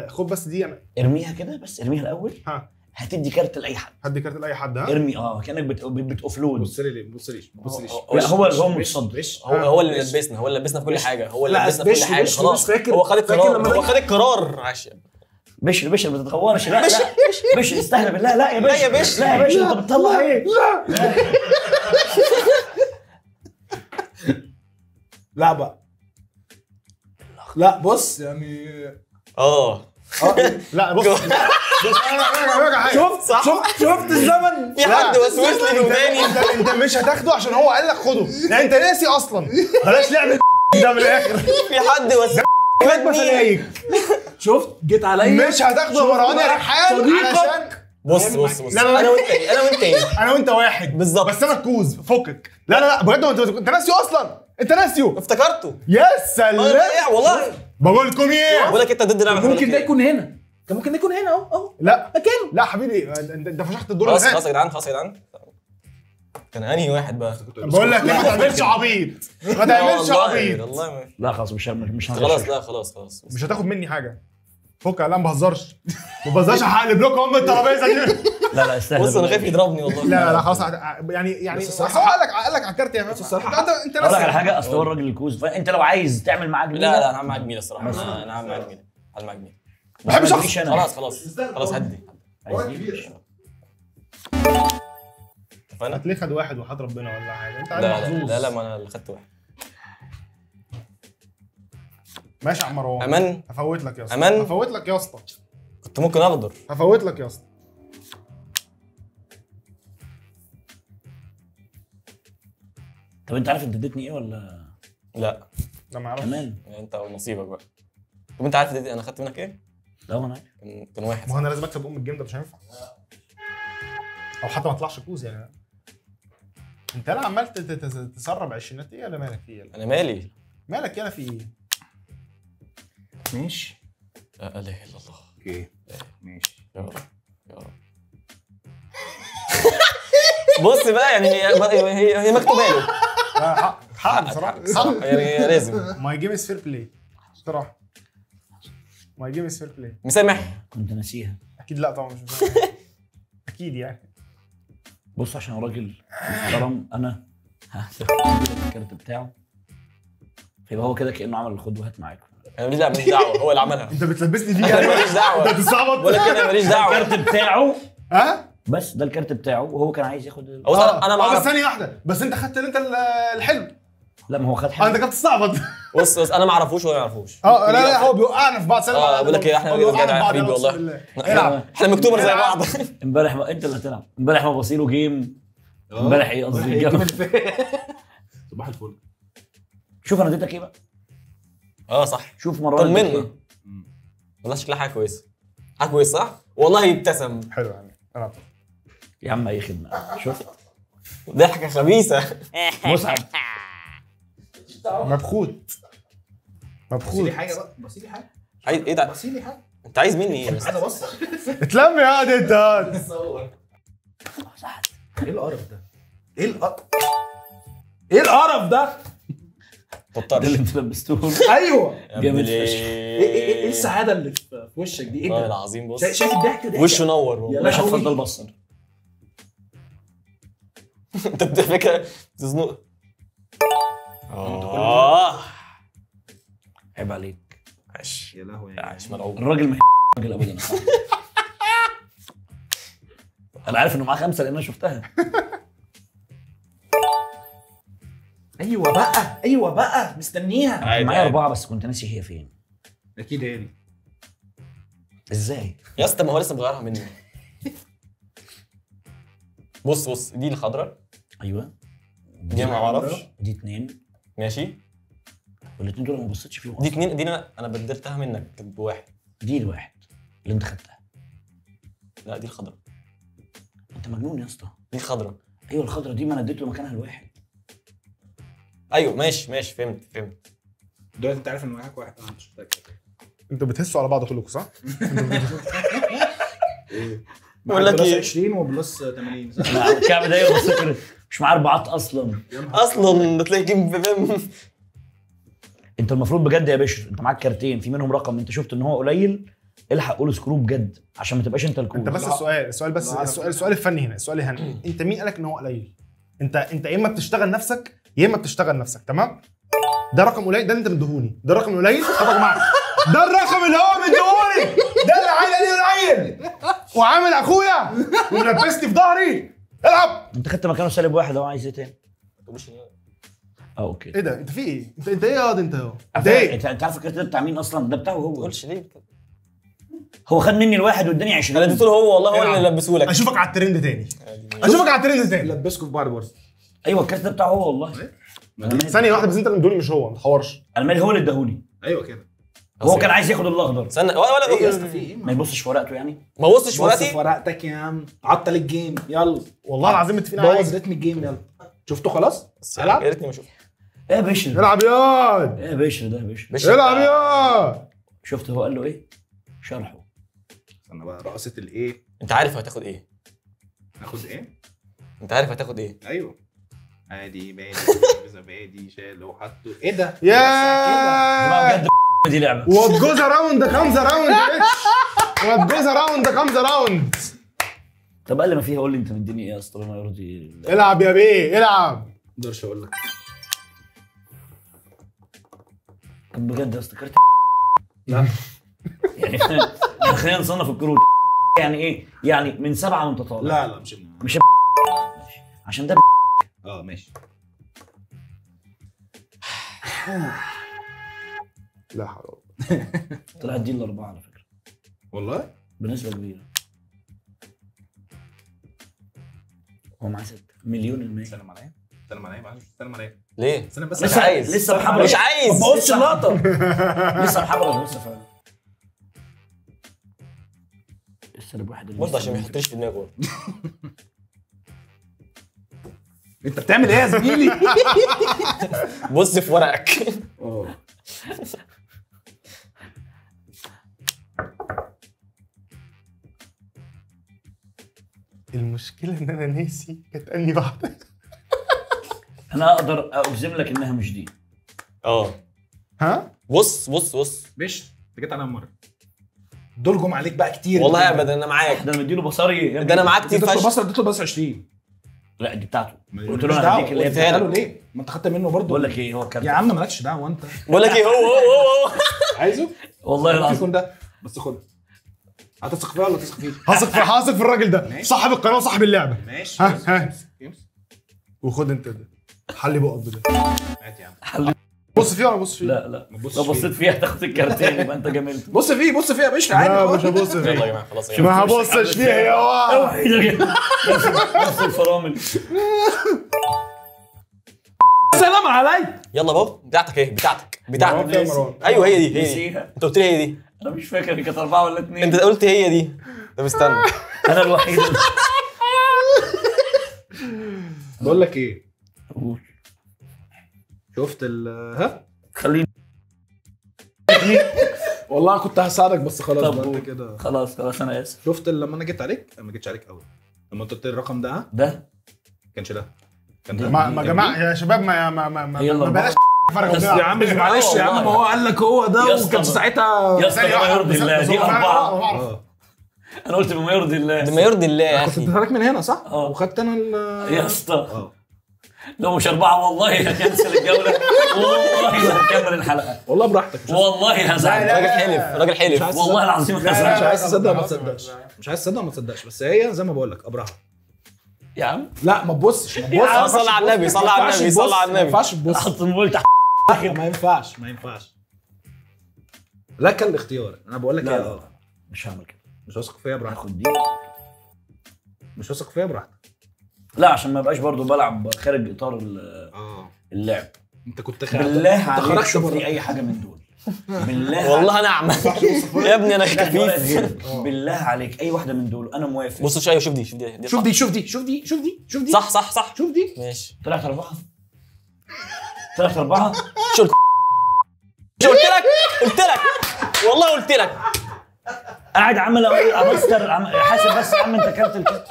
خد بس دي انا ارميها كده، بس ارميها الاول. ها، هتدي كارت لاي حد. هدي كارت لاي حد. ها ارمي، كانك بت offload. بص لي ليه؟ بص ليش؟ بص ليش؟ لا هو متصدر. هو اللي لبسنا، هو اللي لبسنا في كل حاجة، هو اللي لبسنا في كل حاجة. خلاص هو خد القرار، هو خد القرار. عشان بشر بشر ما تتغورش. لا لا بشر استهدى بالله. لا يا بشر، لا يا بشر، لا يا بشر، انت بتطلع ايه؟ لا لا بقى، لا بص يعني لا بص بص شفت شفت الزمن، في حد وسوس لي وداني. انت مش هتاخده عشان هو قال لك خده، يعني انت ناسي اصلا. بلاش لعب ده من الاخر. في حد وسوس لك. شفت جيت عليا، مش هتاخده يا مروان يا ريحان علشان بص بص بص. لا لا انا وانت انا وانت انا وانت واحد بالظبط، بس انا الكوز فكك. لا لا لا بجد انت ناسيه اصلا، انت ناسيه. افتكرته. يا سلام والله بقول لكم ايه، بقول لك انت ضد لعبه. ممكن ده يكون هنا، كان ممكن ده يكون هنا اهو اهو. لا مكانه. لا حبيبي انت فشخت الدور. خلاص خلاص يا جدعان، خلاص يا جدعان. كان انهي واحد بقى؟ بقول لك ما تعملش عبيط، ما تعملش عبيط والله. لا خلاص مش خلاص. لا خلاص خلاص مش هتاخد مني حاجة. فك. لا ما بهزرش، ما بهزرش، هقلب لكم ام الترابيزة دي. لا لا استهدى. بص انا خايف يضربني والله. لا لا خلاص يعني هو قال لك على الكارت يا فندم. الصراحة انت اقول لك على حاجة، اصل هو الراجل الكوز، فانت لو عايز تعمل معاه جميلة. لا لا انا هعمل معاه جميلة الصراحة، انا هعمل معاه جميلة، هعمل معاه جميلة. ما بحبش شخص. خلاص خلاص خلاص هدي. اتفقنا؟ هتلاقيه خد واحد وحد ربنا ولا حاجة. انت لا لا لا ما انا اللي خدت واحد. ماشي يا عم مروان. امان هفوت لك يا اسطى، امان هفوت لك يا اسطى. كنت ممكن اغدر. هفوت لك يا اسطى. طب انت عارف انت اديتني ايه ولا؟ لا لا ما اعرفش. كمان انت ونصيبك بقى. طب انت عارف انا خدت منك ايه؟ لا ما انا عارف. كان واحد. ما هو انا لازم اكسب ام ال game ده، مش هينفع. او حتى ما اطلعش كوز يعني. انت لا عمال تسرب عشرينات ايه ولا مالك فيه؟ انا مالي؟ مالك يالا في ايه؟ ماشي. لا اله الا الله. okay ماشي. يا رب يا رب. بص بقى يعني هي مكتوبة له. لا حق حق بصراحة، حق يعني لازم. my game is fair play بصراحة. my game is fair play. مسامح. كنت ناسيها. اكيد. لا طبعا مش مسامح. اكيد يعني. بص عشان راجل محترم انا هاخد الكارت بتاعه، فيبقى هو كده كانه عمل الخد وهات معاكم. انا ماليش دعوه، ماليش دعوه، هو اللي عملها. انت بتلبسني فيه انا ماليش دعوه. انت بتستعبط. بقول لك انا ماليش دعوه. الكارت بتاعه. ها؟ بس ده الكارت بتاعه وهو كان عايز ياخد انا ما اعرف. بس ثانية واحدة بس، انت خدت انت الحلو. لا ما هو خد حلو. انت كنت تستعبط. بص بص انا ما اعرفوش وهو ما يعرفوش. لا لا هو بيوقعنا في بعض. بقول لك ايه، احنا جدع حبيبي والله. العب احنا مكتوبر زي بعض. امبارح انت اللي هتلعب. امبارح ما بصيله game. امبارح ايه قصدي ال game. صباح الفل. شوف انا اديتك ايه بقى. صح. شوف مروان طمنا والله، شكلها حاجة كويسة. حاجة كويسة صح؟ والله ابتسم. حلو يعني. العب يا عم اي خدمة. شفت ضحكه خبيثة. مسعد مبخوت مبخوت. بصي لي حاجة بقى، بصي لي حاجة. عايز ايه ده؟ بصي لي حاجة. انت عايز مني ايه؟ عايز ابص. اتلم يا واد انت. ايه القرف ده؟ ايه القرف؟ ايه القرف ده؟ ده اللي انت لبسته. ايوه جامد فشخ. ايه السعادة اللي في وشك دي؟ ايه والله العظيم. بص شايف الضحكة دي؟ وشه نور والله. باشا اتفضل بصر. انت بتفكر تزنق. عيب عليك. عاش يا لهوي. عاش ملعوب الراجل. ما راجل ابدا. انا عارف انه معاه 5 لان انا شفتها. ايوه بقى، ايوه بقى مستنيها. معايا 4 بس كنت ناسي هي فين. اكيد هي دي. ازاي؟ يا اسطى ما هو لسه مغيرها مني. بص بص دي الخضراء. ايوه دي ما اعرفش. دي 2 ماشي. والاثنين دول ما بصيتش فيهم. دي 2 دي انا بدلتها منك كانت بواحد. دي الواحد اللي انت خدتها. لا دي الخضراء. انت مجنون يا اسطى. دي الخضراء. ايوه الخضراء دي ما انا اديت له مكانها الواحد. ايوه ماشي ماشي فهمت فهمت. دلوقتي انت عارف ان معاك واحد. انا مش متاكد. انتوا بتهسوا على بعض كلكم صح؟ ايه بقول لك plus 20 و plus 80 صح؟ الكعب ده بصيت مش معاه اربعات اصلا. اصلا بتلاقي game فاهم. انت المفروض بجد يا بشر، انت معاك كارتين في منهم رقم انت شفت ان هو قليل، الحق قول screw بجد عشان ما تبقاش انت ال cause. انت بس السؤال بس السؤال الفني هنا، السؤال هنا انت مين قالك ان هو قليل؟ انت يا اما بتشتغل نفسك يا اما بتشتغل نفسك، تمام؟ ده رقم قليل، ده اللي انت مديهوني، ده الرقم القليل. طب يا جماعة ده الرقم اللي هو مديهوني، ده اللي عيل قليل وعامل اخويا ولبسني في ظهري. العب. انت خدت مكانه سالب واحد، هو عايز ايه تاني؟ okay. ايه ده؟ انت في ايه؟ انت ايه يا انت اهو؟ انت عارف الكارت ده بتاع مين اصلا؟ ده بتاعه هو. ما تقولش ليه؟ هو خد مني الواحد واداني 20. انا اديته له هو والله، هو اللي لبسه لك. اشوفك على الترند تاني، اشوفك على الترند تاني. لبسكوا في بعض برضه. ايوه الكارت ده بتاعه هو والله. ثانية واحدة بس، انت اللي مدوني مش هو، ما تحورش. انا مالي، هو اللي اداهوني. ايوه كده. هو كان عايز ياخد الاخضر. استنى ولا ايه يا اسطى في ايه؟ ما يبصش في ورقته يعني؟ ما بصش في ورقتي؟ بص في ورقتك يا عم، عطل ال game يلا. والله العظيم متفقين على بوظ رتم ال game يلا. شفته خلاص؟ العب. يا ريتني ما شفته. ايه يا بشر؟ العب ياض. ايه يا بشر ده يا بشر؟ العب ياض. شفت هو قال له ايه؟ شرحه. استنى بقى رقصة الايه؟ انت عارف هتاخد ايه؟ هاخد ايه؟ انت عارف هتاخد ايه؟ ايوه عادي بادي زبادي شال وحطه. ايه ده؟ يا بجد دي لعبه. What goes around comes around. What goes around comes around. طب قال ما فيها قول لي انت مديني ايه يا اسطى ما يرضي. العب يا بيه العب. ما اقدرش اقول لك. طب بجد يا اسطى كارت لا يعني خلينا نصنف الكروت يعني ايه؟ يعني من 7 وانت طالع. لا لا مش ماشي عشان ده ماشي. لا حول. طلعت دي الأربعة على فكرة. والله؟ بنسبة كبيرة. هو معاه 6 مليون المية. سلم عليا، سلم عليا معلش، سلم عليا. ليه؟ سلم بس. مش عايز. لسه محبرج. مش عايز. ما تبوظش اللقطة. لسه محبرج لسه فعلا. السالب واحد برضه عشان ما يحطنيش في دماغه. انت بتعمل ايه يا زميلي؟ بص في ورقك. المشكلة ان انا ناسي كانت اني واحدة. انا اقدر اجزم لك انها مش دي. ها؟ بص بص بص. مش انت جيت عليا مرة. دول جم عليك بقى كتير. والله ابدا انا معاك. ده انا مديله بصري. ده انا معاك كتير فشخ. بصر اديته بس 20. لا دي بتاعته. قلت له انا هديك اللي هي بتاعته. ليه؟ ما انت خدت منه برضه. بقول لك ايه هو كارت يا عم مالكش دعوه انت. بقول لك ايه هو هو هو عايزه؟ والله العظيم ده بس خد. هتثق فيه ولا تثق فيه؟ هثق في الراجل ده صاحب القناة وصاحب اللعبة. ماشي. ها ها وخد انت ده حلي بقك بده. هات يا عم. بص فيه ولا بص فيه؟ لا لا لو بصيت فيها هتاخد الكارتين يبقى انت جملت. بص فيه بص فيه يا باشا عادي. لا مش هبص فيه. يلا يا جماعة خلاص يا ما هبصش فيها يا واد. نفس الفرامل. سلام عليك. يلا بابا بتاعتك ايه؟ بتاعتك بتاعتك. ايوه هي دي هي دي. انت قلت لي هي دي. انا مش فاكر كانت 4 ولا 2. انت قلت هي دي. طب استنى انا الوحيد. بقول لك ايه؟ قول. شفت ال ها؟ خليني والله انا كنت هساعدك بس خلاص بقى انت كده. خلاص خلاص انا اسف. شفت لما انا جيت عليك؟ ما جيتش عليك قوي. لما انت قلت لي الرقم ده ده كانش ده كان ده. ما جماعة يا شباب ما ما ما ما بلاش فرق يا عم. مش معلش يا عم ما هو قال لك هو ده وكان ساعتها يا اسطى بما يرضي الله دي 4. انا قلت بما يرضي الله. بما يرضي الله يا اخي. كنت اديتها من هنا صح؟ وخدت انا يا اسطى لو مش 4 والله هكنسل الجولة. والله هكمل الحلقة. والله براحتك. والله هزعل. الراجل حلف الراجل حلف والله العظيم هزعل. مش عايز تصدق ما تصدقش. مش عايز تصدق ما تصدقش. بس هي زي ما بقول لك ابرهة يا عم. لا ما تبصش ما تبصش. صلى على النبي صلى على النبي صلى على النبي. ما ينفعش تبص. حط الموبايل تحت. ما ينفعش ما ينفعش. لك الاختيار. انا بقول لك لا مش هعمل كده. مش واثق فيا براحتك. هاخد دي. مش واثق فيا براحتك. لا عشان ما ابقاش برضو بلعب خارج اطار اللعب. انت كنت خارج بالله عليك. شوف لي اي حاجة من دول بالله. والله انا اعمى يا ابني انا خفيف. بالله عليك اي واحدة من دول انا موافق. بص ايوه شوف دي شوف دي شوف دي شوف دي شوف دي شوف دي شوف دي. صح صح صح شوف دي. ماشي. طلعت 4. طلعت 4. شو قلت لك؟ قلت لك والله قلت لك. قاعد عمال ابستر حاسب بس يا عم انت كارت الكارت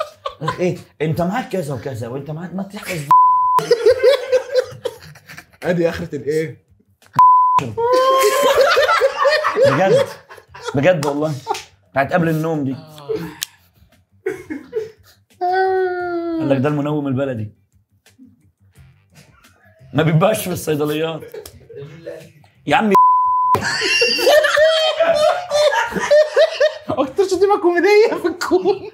ايه؟ انت معاك كذا وكذا وانت معاك ما تحفظ. ادي اخره الايه؟ بجد بجد والله، بتاعت قبل النوم دي. قال لك ده المنوم البلدي، ما بيبقاش في الصيدليات يا عمي. اكتر شتيمه كوميدية في الكون.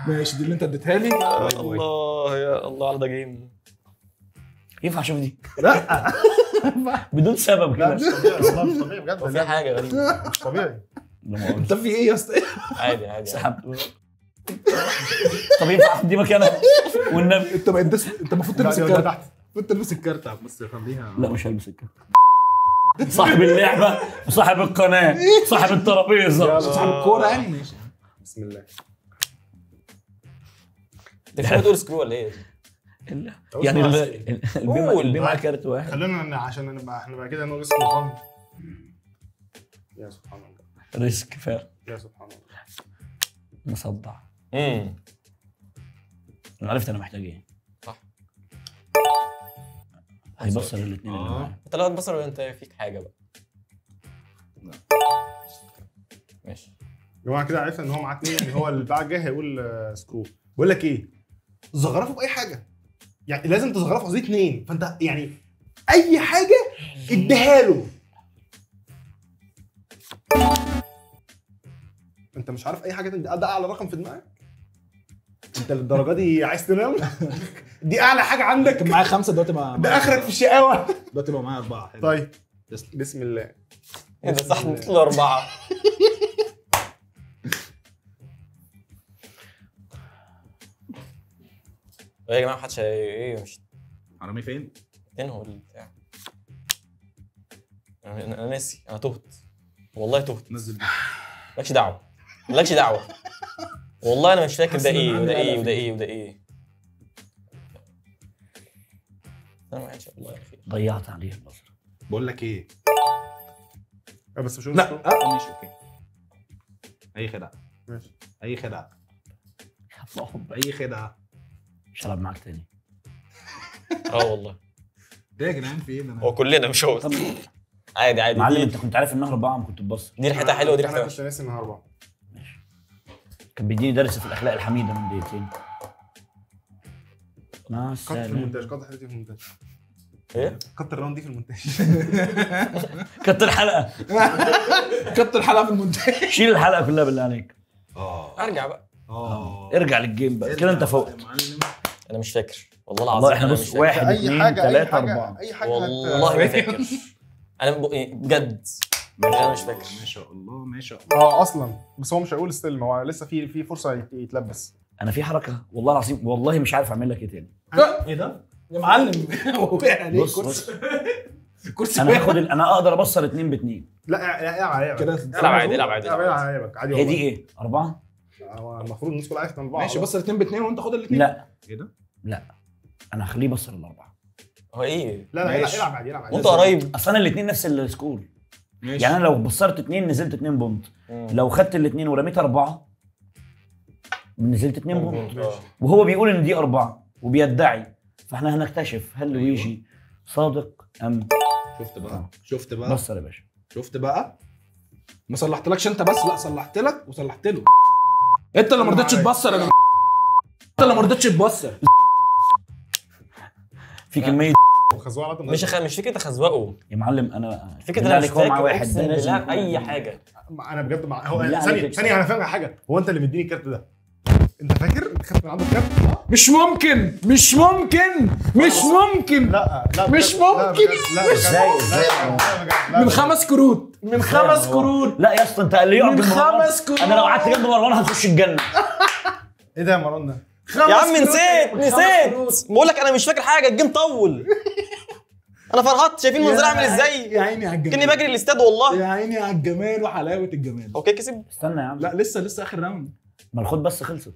ماشي، دي اللي انت اديتها لي. يا الله يا الله على ده game. ينفع اشوف دي؟ لا بدون سبب كده. لا مش طبيعي والله، مش طبيعي بجد. في حاجة غريبة، مش طبيعي. انت في ايه يا اسطى؟ عادي عادي، سحبت. طب ينفع اخد دي مكانها والنبي؟ انت ما انت المفروض تلبس الكارت. المفروض تلبس الكارت بس خليها. لا مش هلبس الكارت. صاحب اللعبة وصاحب القناة، صاحب الترابيزة، صاحب الكورة يعني. ماشي بسم الله. انت بتقول screw ولا ايه؟ يعني البي معاه كارت واحد. خلينا عشان نبقى احنا بقى كده نقول risk. يا سبحان الله، risk فعلا. يا سبحان الله، مصدع. انا عرفت انا محتاج ايه. صح. هيبصر الاثنين اللي معايا. انت لو هتبصر انت فيك حاجة بقى. لا ماشي يا جماعة، كده عرفنا ان هو معاه اثنين، يعني هو اللي بتاع الجاي هيقول screw. بقول لك ايه، زغرفه باي حاجة، يعني لازم تزغرفه قصدي اثنين، فانت يعني اي حاجة اديها له. انت مش عارف اي حاجة، ده اعلى رقم في دماغك؟ انت للدرجة دي عايز تنام؟ دي اعلى حاجة عندك؟ كان معايا 5 دلوقتي، ده اخرك في الشقاوة. دلوقتي بقى معايا 4. طيب بسم الله. ايه ده صح، مثل 4. ايه يا جماعة، محدش ايه؟ مش حرامي فين؟ تنهوا البتاع. انا ناسي، انا تهت والله، تهت. نزل دي. مالكش دعوه، مالكش دعوه والله. انا مش فاكر ده ايه وده ايه وده ايه وده ايه. انا ما شاء الله يا اخي ضيعت عليه البصر. بقول لك ايه بس مش لا ماشي okay. اي خدعه، ماشي اي خدعه، اي خدعه. مش هلعب معاك تاني. والله ده يا جدعان في ايه؟ هو كلنا مش هو. عادي عادي معلم. انت كنت عارف انها 4 ما كنت تبصر. دي ريحتها حلوة، دي ريحتها انا كنت ناسي انها 4. ماشي. كان بيديني درس في الاخلاق الحميدة من دقيقتين. مع السلامة. cut في المونتاج، cut الحتة دي في المونتاج. ايه؟ cut ال round دي في المونتاج. cut الحلقة. cut الحلقة في المونتاج. شيل الحلقة كلها بالله عليك. ارجع بقى. ارجع لل game بقى كده، انت فوقت. انا مش فاكر والله العظيم. والله احنا بص 1 2 3 4. اي حاجة والله ما فاكر انا بجد، انا مش فاكر. ما شاء الله ما شاء الله. اصلا بس هو مش هيقول still، ما هو لسه في فرصة يتلبس. انا في حركة والله العظيم، والله مش عارف اعمل لك ايه تاني. ايه ده يا معلم؟ وقع عليك كرسي. كرسي. انا هاخد انا اقدر ابصر 2 ب2. لا العب كده، العب عادي، العب عادي، العب عادي. هي دي ايه؟ 4؟ المفروض الناس كلها عرفت 4. ماشي بصر 2 ب2 وانت خد الاثنين. لا ايه ده؟ لا انا هخليه يبصر ال4. هو ايه؟ لا لا العب عادي، العب عادي. وانت قريب اصل انا الاثنين نفس ال score. ماشي. يعني انا لو بصرت 2 نزلت 2 point. لو خدت الاثنين ورميت 4 نزلت 2 point. وهو بيقول ان دي 4 وبيدعي، فاحنا هنكتشف هل لويجي صادق ام. شفت بقى؟ شفت بقى؟ بصر يا باشا. شفت بقى؟ ما صلحتلكش انت بس، لا صلحت لك وصلحت له. انت اللي ما رضيتش تبصر يا جماعة. انت اللي ما رضيتش تبصر. في كمية مش فكرة اخزوقه يا معلم. انا فكرة انا مش فاكر واحد ده لازم اي حاجة. انا بجد مع هو ثانية انا فاهم حاجة. هو انت اللي مديني الكارت ده، انت فاكر؟ انت خدت من عنده الكارت؟ مش ممكن، مش ممكن، مش ممكن. لا لا مش ممكن. ازاي؟ ازاي؟ من 5 كروت، من 5 كروت. لا يا اسطى انت اللي يقعد من 5 كروت. انا لو قعدت جنب مروان هتخش الجنة. ايه ده يا مروان ده؟ يا عم نسيت، نسيت. بقول لك انا مش فاكر حاجة، ال game طول. انا فرهطت، شايفين منظري عامل ازاي؟ يا عيني على الجمال، كني بجري الاستاد والله. يا عيني على الجمال وحلاوة الجمال. okay كسب. استنى يا عم، لا لسه اخر round. ما الخد بس خلصت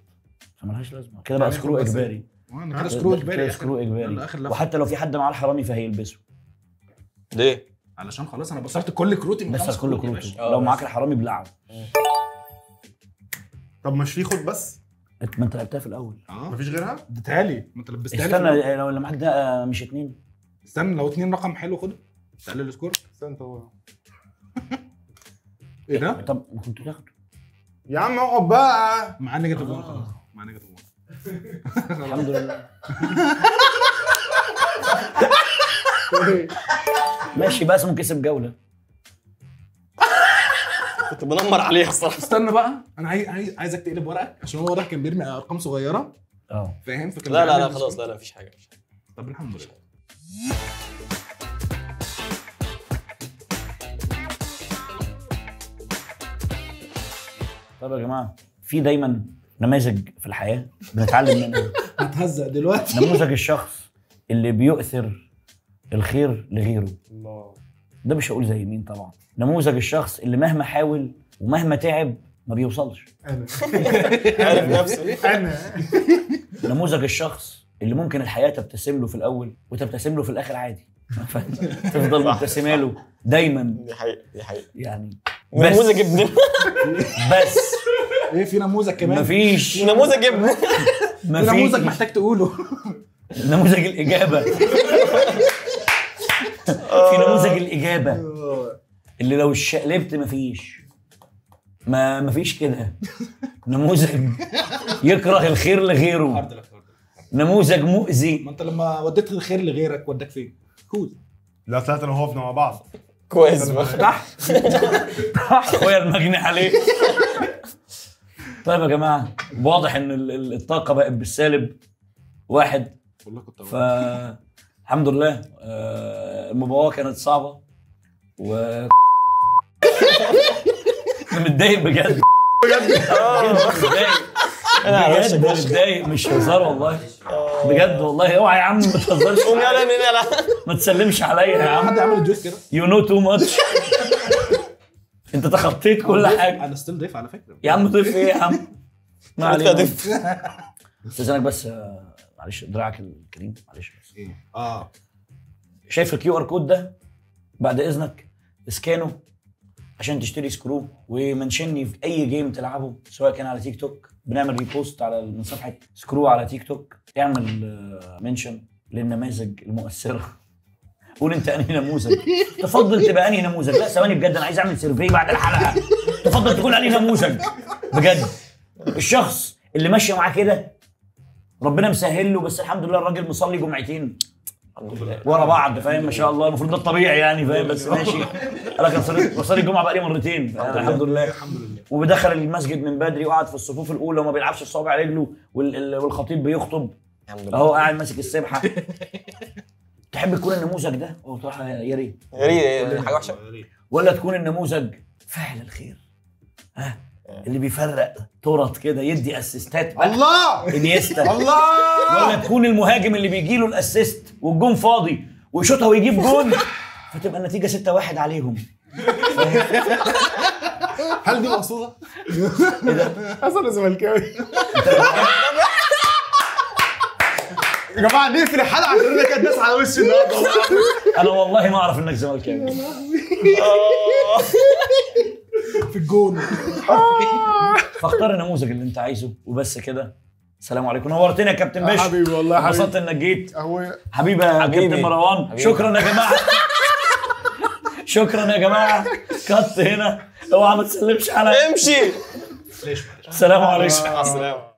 فمالهاش لازمه كده بقى. screw اجباري. انا كده screw اجباري، screw اجباري. وحتى لو في حد معاه الحرامي فهيلبسه. ليه؟ علشان خلاص انا بصرت كل كروتي. بس كل كروتي. لو معاك الحرامي بلعه. طب مش في خد بس؟ ما انت لعبتها في الاول. مفيش غيرها؟ اديتها لي، ما انت لبستها لي. استنى لو اللي معاك ده مش 2. استنى لو 2 رقم حلو خده. تقلل ال score؟ استنى هو ايه ده؟ طب ما كنت تاخده يا عم، اقعد بقى. مع negative 1 خلاص، مع negative 1. الحمد لله. ماشي بس ممكن كسب جولة. كنت بنمر عليها الصراحة. استنى بقى، انا عايزك تقلب ورقك عشان هو واضح كان بيرمي ارقام صغيرة. فاهم؟ لا لا لا خلاص، لا لا مفيش حاجة. طب الحمد لله. طب يا جماعة، في دايما نماذج في الحياة بنتعلم منها. هتهزق دلوقتي. نموذج الشخص اللي بيؤثر الخير لغيره. الله. ده مش هقول زي مين طبعا. نموذج الشخص اللي مهما حاول ومهما تعب ما بيوصلش. انا عارف نفسه. انا نموذج الشخص اللي ممكن الحياة تبتسم له في الاول وتبتسم له في الاخر عادي. تفضل مبتسمة له دايما. دي حقيقة، دي حقيقة يعني. نموذج ابن بس ايه، في نموذج كمان؟ مفيش نموذج ابن، في نموذج محتاج تقوله. نموذج الاجابة. في نموذج الاجابة اللي لو شقلبت مفيش، ما مفيش كده. نموذج يكره الخير لغيره. نموذج مؤذي. ما انت لما وديت الخير لغيرك وداك فين؟ cool. لا طلعت انا وهو مع بعض كويس تحت اخويا المجني عليه. طيب يا جماعة، واضح ان الطاقة بقت بالسالب 1. والله كنت ف الحمد لله. المباراة كانت صعبة و انا متضايق بجد. بجد بجد متضايق، مش هزار والله، بجد والله. اوعى يا عم ما تهزرش. قوم يلا من يلا، ما تسلمش عليا يا عم. حد عمل الدوس كده؟ you know too much. انت تخطيت كل حاجة. انا still ضيف على فكرة يا عم. ضيف ايه يا عم؟ ما علينا. استاذنك بس، معلش دراعك الكريم، معلش بس. ايه؟ شايف ال QR code ده؟ بعد اذنك scan ه عشان تشتري سكرو، و mention ني في اي game تلعبه، سواء كان على تيك توك بنعمل repost على من صفحة سكرو على تيك توك، اعمل mention للنماذج المؤثرة. قول انت انهي نموذج تفضل تبقى انهي نموذج. لا ثواني بجد، انا عايز اعمل survey بعد الحلقة. تفضل تكون انهي نموذج بجد. الشخص اللي ماشية معاه كده ربنا مسهل له، بس الحمد لله الراجل مصلي جمعتين ورا بعض، فاهم؟ ما شاء الله، المفروض ده الطبيعي يعني، فاهم؟ بس ماشي. انا كان بصلي الجمعة بقالي مرتين الحمد لله. الحمد لله. وبدخل المسجد من بدري وقعد في الصفوف الاولى وما بيلعبش في صوابع رجله، والخطيب بيخطب اهو قاعد ماسك السبحة. تحب تكون النموذج ده؟ بصراحة يا ريت يا ريت، حاجة وحشة. ولا تكون النموذج فاعل الخير، ها، اللي بيفرق تورط كده، يدي assist ات بقى. الله انيستا. الله. ولا تكون المهاجم اللي بيجي له ال assist والجون فاضي ويشوطها ويجيب جون، فتبقى النتيجة 6-1 عليهم. هل دي مقصوده؟ ايه ده؟ اصل انا زملكاوي. يا جماعة نقفل الحلقة عشان انا كده الناس على وشي النهارده. انا والله ما اعرف انك زملكاوي. في الجون. فاختار النموذج اللي انت عايزه وبس كده. السلام عليكم، نورتنا يا كابتن باشا. حبيبي والله حبيبي، انبسطت انك جيت. حبيبي يا كابتن مروان، شكرا يا جماعة. شكرا يا جماعة. كت هنا، اوعى ما تسلمش عليا. امشي. السلام عليكم. مع السلامة.